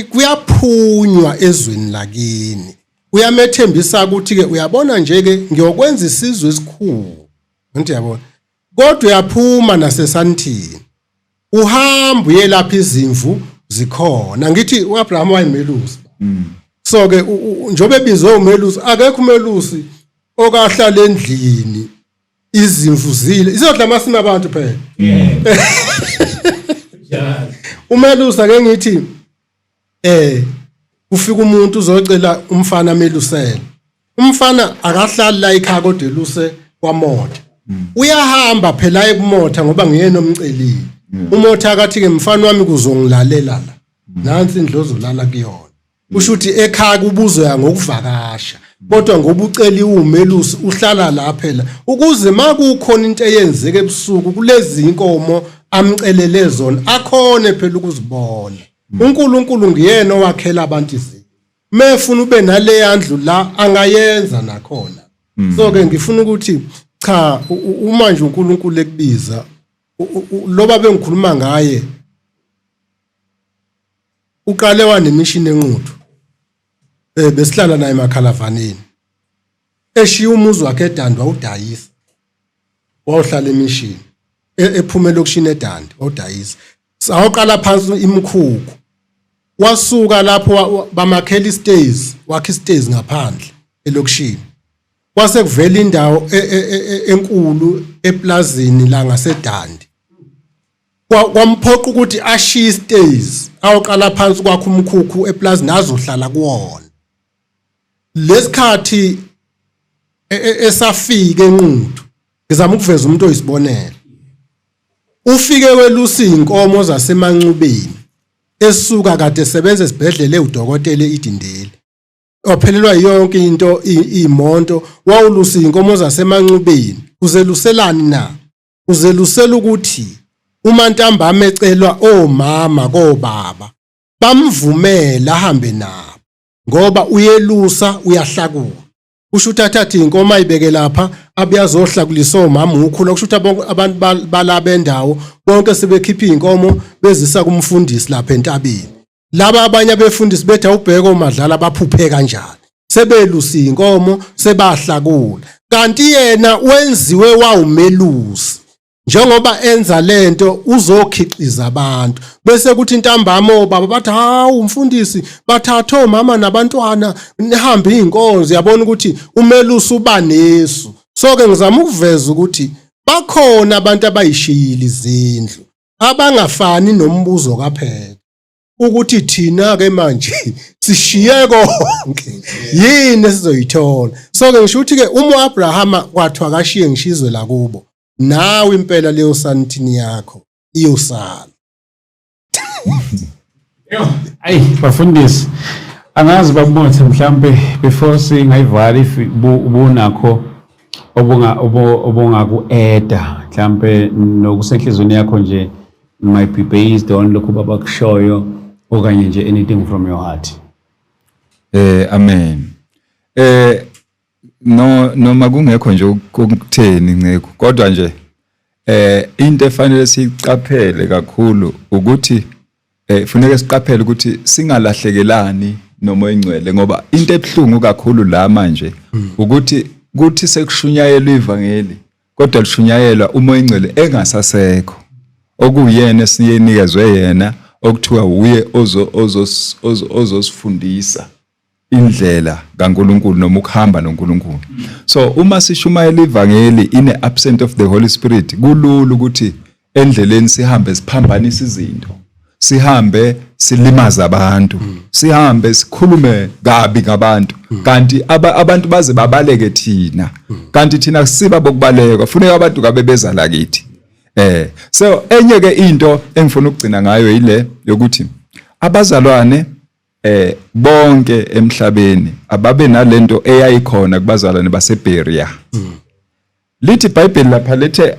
kuyaphunywa ezweni lakini. Uyamethembisa ukuthi ke uyabona nje ke ngiyokwenza isizwe esikhulu, ngithi yabona, kodwa uyaphuma nasesantini, uhamba uyelapha izimvu zikhona. Ngithi uAbraham wayemelusi. So ke njobe ebizwe umelusi, akekho umelusi okahlala endlini izimvu zile izodla amasimi abantu phela. Umelusi, ake ngithi kufika umuntu uzocela umfana amelusele. Umfana akahlali la ekhaya kodwa eluse kwaMotha. Uyahamba phela aye kuMotha ngoba nguyena omcelile. UMotha akathi ke, "Mfana wami, kuzongilalela la. Nansi indlu ozolala kuyona." Kusho ukuthi ekhaya kubuzoya ngokuvakasha, kodwa ngoba uceliwe umelusi uhlala la phela ukuze makukhona into eyenzeka ebusuku kulezi inkomo amcelele zona, akhone phela ukuzibona. UNkulunkulu nguyena owakhela abantu izinto. Mefuna ube naleya ndlu la, angayenza nakhona. So ke ngifuna ukuthi cha, uma nje uNkulunkulu ekubiza, loba bengikhuluma ngaye uqale wanemishini eNquthu, besihlala naye emakhalavaneni, eshiya umuzi wakhe eDandi, wawudayisa, wawuhlala emishini ephuma elokishini eDandi, wawudayisa, sawuqala phansi imikhukhu. Wasuka lapho bamakhela istezi, wakha istezi ngaphandle elokishini, kwase kuvela indawo enkulu eplazini la ngaseDandi. Kwamphoqa ukuthi ashiye istezi, awuqala phansi kwakho umkhukhu eplazini azohlala kuwona. Lesikhathi esafika eNquthu, ngizama ukuveza umuntu oyisibonelo, ufike welusa inkomo zaseMancubeni, esuka kade sebenza esibhedlela ewudokotela eIdindeli, waphelelwa yonke into, imonto, wawulusa inkomo zaseMancubeni. Uzeluselani na? Uzelusela ukuthi uma ntambama ecelwa omama kobaba, bamvumela ahambe nabo ngoba uyelusa, uyahlakula. Kusho ukuthi athathe inkomo ayibeke lapha, abuye azohlakulisa omama ukhula. Kusho ukuthi abantu bala bendawo bonke sebekhipha iy'nkomo bezisa kumfundisi lapha entabeni. Laba abanye abefundisi bethi, "Awubheke omadlala baphuphe kanjani, sebelusa iy'nkomo, sebahlakula." Kanti yena wenziwe wawumelusi. Njengoba enza lento uzokhiqiza abantu, bese kuthi ntambama obaba bathi, "Hawu mfundisi, bathathe omama nabantwana, nihambe iy'nkonzo." Yabona ukuthi umelusi uba nesu. So ke ngizama ukuveza ukuthi bakhona abantu abayishiyile izindlu, abangafani nombuzo kaphela ukuthi thina ke manje sishiye konke, yini esizoyithola? So ke ngisho ukuthi ke uma uAbrahama kwathiwa kashiye ngishizwe lakubo, nawe impela leyo sanithini yakho iyosala. Yo, ayi bafundisi, angazi babuthe mhlambe before singayivala, if ubunakho obungaku-eda mhlambe nokusenhlizweni yakho nje, might be based on lokhu babakushoyo okanye nje anything from your heart. Amen. No, noma kungekho nje ukutheni nceko, kodwa nje into efanele siyiqaphele kakhulu ukuthi funeke siqaphele ukuthi singalahlekelani noma oyingcwele, ngoba into ebhlungu kakhulu la manje ukuthi kuthi sekushunyayelwa ivangeli kodwa lishunyayelwa umoya oyingcwele engasasekho, okuyena esiyenikezwe yena, okuthiwa uye ozosifundisa indlela kaNkuluNkulu noma ukuhamba noNkulunkulu. So uma sishumayela ivangeli in a absent of the Holy Spirit, kulula ukuthi endleleni sihambe siphambanisa izinto, sihambe silimaza abantu, sihambe sikhulume kabi ngabantu, kanti abantu baze babaleke thina, kanti thina siba bokubaleka. Funeka abantu kabe beza la kithi. So enye ke into engifuna ukugcina ngayo ile yokuthi abazalwane bonke emhlabeni ababe nalento eyayikhona kubazalwane baseBerea. Lithi iBhayibheli lapha, lethe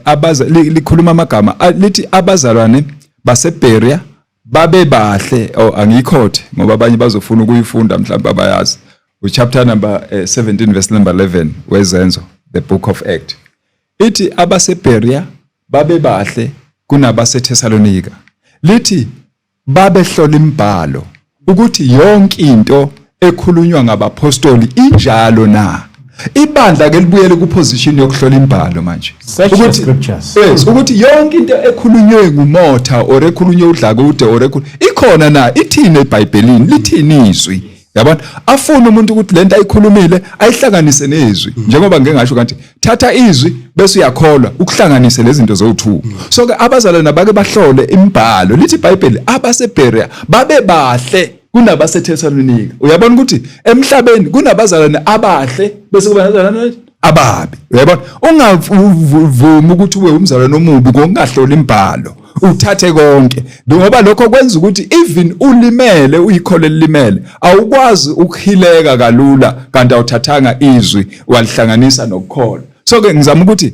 abaza likhuluma amagama, lithi abazalwane baseBerea babe bahle. Oh, angiyikhothe ngoba abanye bazofuna ukuyifunda, mhlawumbe abayazi. Uchapter number 17 verse number 11 wezenzo, the book of Act. Ithi abaseBerea babe bahle kunabaseThessalonika. Lithi babehlola imibhalo ukuthi yonke into ekhulunywa ngabapostoli injalo na. Ibandla ke libuyele kuposition yokuhlola imibhalo manje. Search the scriptures. Yes, ukuthi yonke into ekhulunywe ngumotha or ekhulunywe uDlakude or ikhona na, ithini eBhayibhelini, lithini izwi, yabona? Afuna umuntu ukuthi lento ayikhulumile ayihlanganise nezwi, njengoba ngeke ngasho kanti thatha izwi bese uyakholwa ukuhlanganise lezi zinto zowu2. So ke abazalwane bake bahlole imibhalo. Lithi iBhayibheli abaseBerea babe bahle. kunabaseThesalonika. Uyabona ukuthi emhlabeni kunabazalwane abahle bese kuba nabazalwane ababi. Uyabona, ungavumi ukuthi ube umzalwane omubi ngokungahloli imibhalo, uthathe konke, ngoba lokho kwenza ukuthi even ulimele, uyikhole limele, awukwazi ukuhileka kalula kanti awuthathanga izwi walihlanganisa nokukholwa. So ke ngizama ukuthi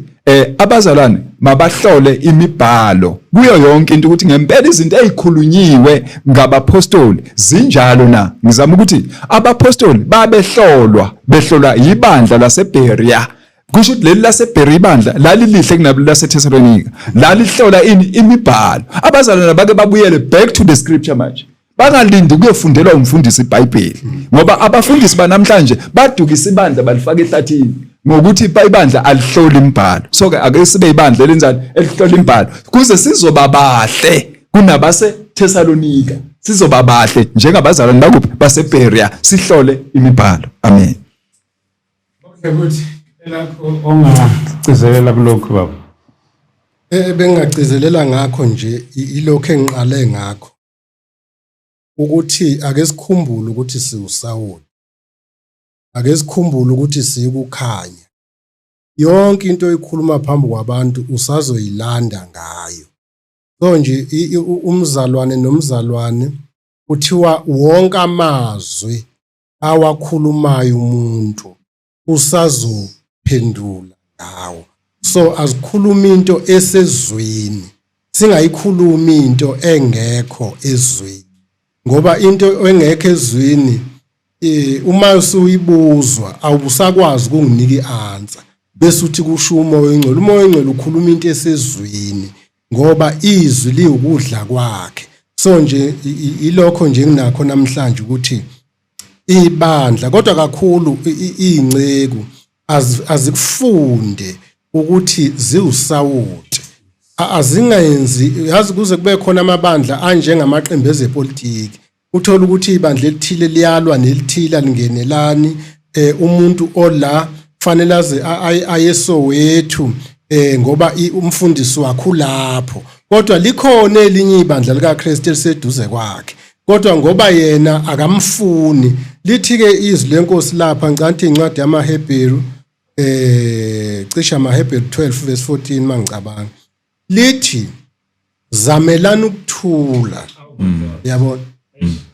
abazalwane mabahlole imibhalo kuyo yonke into, ukuthi ngempela izinto ezikhulunyiwe ngabapostoli zinjalo na. Ngizama ukuthi abapostoli babehlolwa, behlolwa ibandla laseBeria. Kusho ukuthi leli laseBeria ibandla lalilihle kunabo laseThesalonika, lalihlola ini? Imibhalo. Abazalwane bake babuyele back to the scripture manje, bangalindi ukuyofundelwa umfundisi iBhayibheli, ngoba abafundisi banamhlanje badukisa ibandla, balifaka ehlathini ngokuthi ibandla alihloli imibhalo. So ke ake sibe ibandla elenzani? Elihlola imibhalo, kuze sizoba bahle kunabase Thessalonika, sizoba bahle njengabazalwane bakuphi? BaseBeria, sihlole imibhalo. Amen. Ukuthi elakho ongagcizelela kulokhu, baba? Bengingagcizelela ngakho nje ilokho engiqale ngakho, ukuthi ake sikhumbule ukuthi siwusawoti, ake sikhumbule ukuthi sikukhanya. Yonke into oyikhuluma phambi kwabantu usazoyilanda ngayo. So nje umzalwane nomzalwane, kuthiwa wonke amazwi awakhulumayo umuntu usazophendula ngawo. So azikhuluma into esezwini, singayikhulumi into engekho ezwini, ngoba into engekho ezwini, uma usuyibuzwa awusakwazi ukunginika i-answer bese uthi kusho uMoya oNgcwele. UMoya oNgcwele ukhuluma into esezwini, ngoba izwi liwukudla kwakhe. So nje ilokho nje enginakho namhlanje, ukuthi ibandla, kodwa kakhulu iy'nceku, azikufunde ukuthi ziwusawoti, azingenzi yazi kuze kube khona amabandla anjengamaqembu ezepolitiki, uthola ukuthi ibandla elithile liyalwa nelithile, alingenelani. Umuntu ola fanele aze aye Soweto ngoba umfundisi wakhe ulapho, kodwa likhona elinye ibandla likaKristu eliseduze kwakhe, kodwa ngoba yena akamfuni. Lithi ke izwi leNkosi lapha, ngicanti incwadi yamaHebheru, cishe amaHebheru 12 verse 14 mangicabanga, lithi zamelana ukuthula, yabona,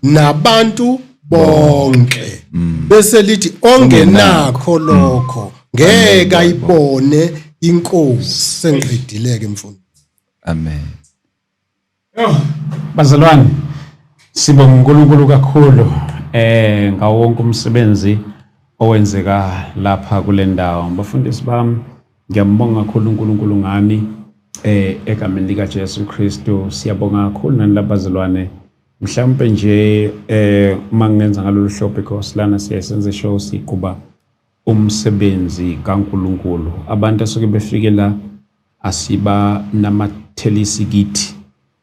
nabantu bonke, bese lithi ongenakho lokho ngeke ayibone iNkosi. Sengiqedile ke, mfundisi. Amen. Yo, bazalwane, sibonga uNkulunkulu kakhulu ngawo wonke umsebenzi owenzeka lapha kule ndawo. Bafundisi bami, ngiyambonga kakhulu uNkulunkulu ngani egameni lika Jesu Kristu. Siyabonga kakhulu nani labazalwane. Mhlawumbe nje uma ngingenza ngalolu hlobo, because lana siyasenza show, siqhuba umsebenzi kaNkulunkulu. Abantu asuke befike la asiba namathelisi kithi,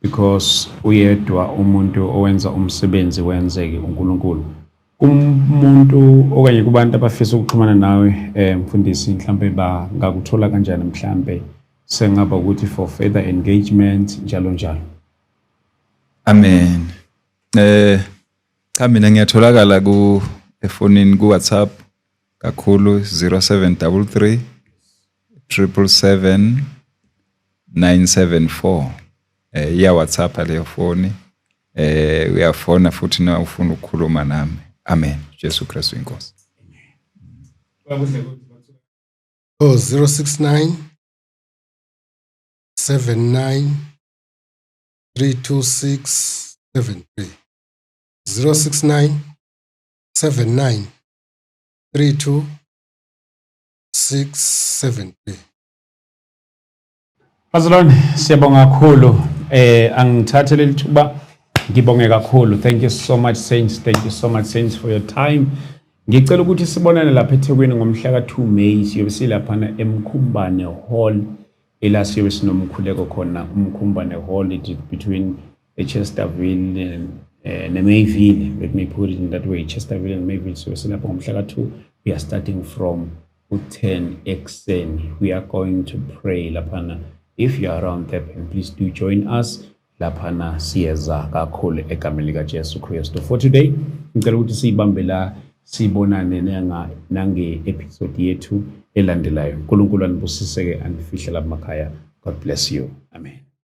because uyedwa umuntu owenza umsebenzi wenzeke, uNkulunkulu. Kumuntu okanye kubantu abafisa ukuxhumana nawe, mfundisi, mhlambe bangakuthola kanjani, mhlambe sengaba ukuthi for further engagement, njalo njalo? Amen. Cha, mina ngiyatholakala ku efonini, ku WhatsApp kakhulu, 0733 777 974. Iya WhatsApp leyo foni. Uyafona futhi na ufuna ukukhuluma nami. Amen. Jesu Kristu inkosi. Oh, 069 79 326 73, 069 79 32 673. Bazalwane, siyabonga kakhulu. Angithathe leli thuba ngibonge kakhulu. Thank you so much, saints. Thank you so much, saints, for your time. Ngicela ukuthi sibonane lapha eThekwini ngomhla ka-2 May. Siyobe silaphana eMkhumbane Hall, ila siyobe sinomkhuleko khona. UMkhumbane Hall, it is between Chesterville and neMayville. Let me put it in that way, Chesterville and Mayville. Siyobe silapha ngomhla ka-2. We are starting from u-10 ekuseni. We are going to pray laphana. If you are around Durban, please do join us. Laphana siyeza kakhulu egameni likaJesu Kristu. For today ngicela ukuthi siyibambe la, sibonane nange-episode yethu elandelayo. uNkulunkulu anibusise-ke, anifihle lapha emakhaya. God bless you. Amen.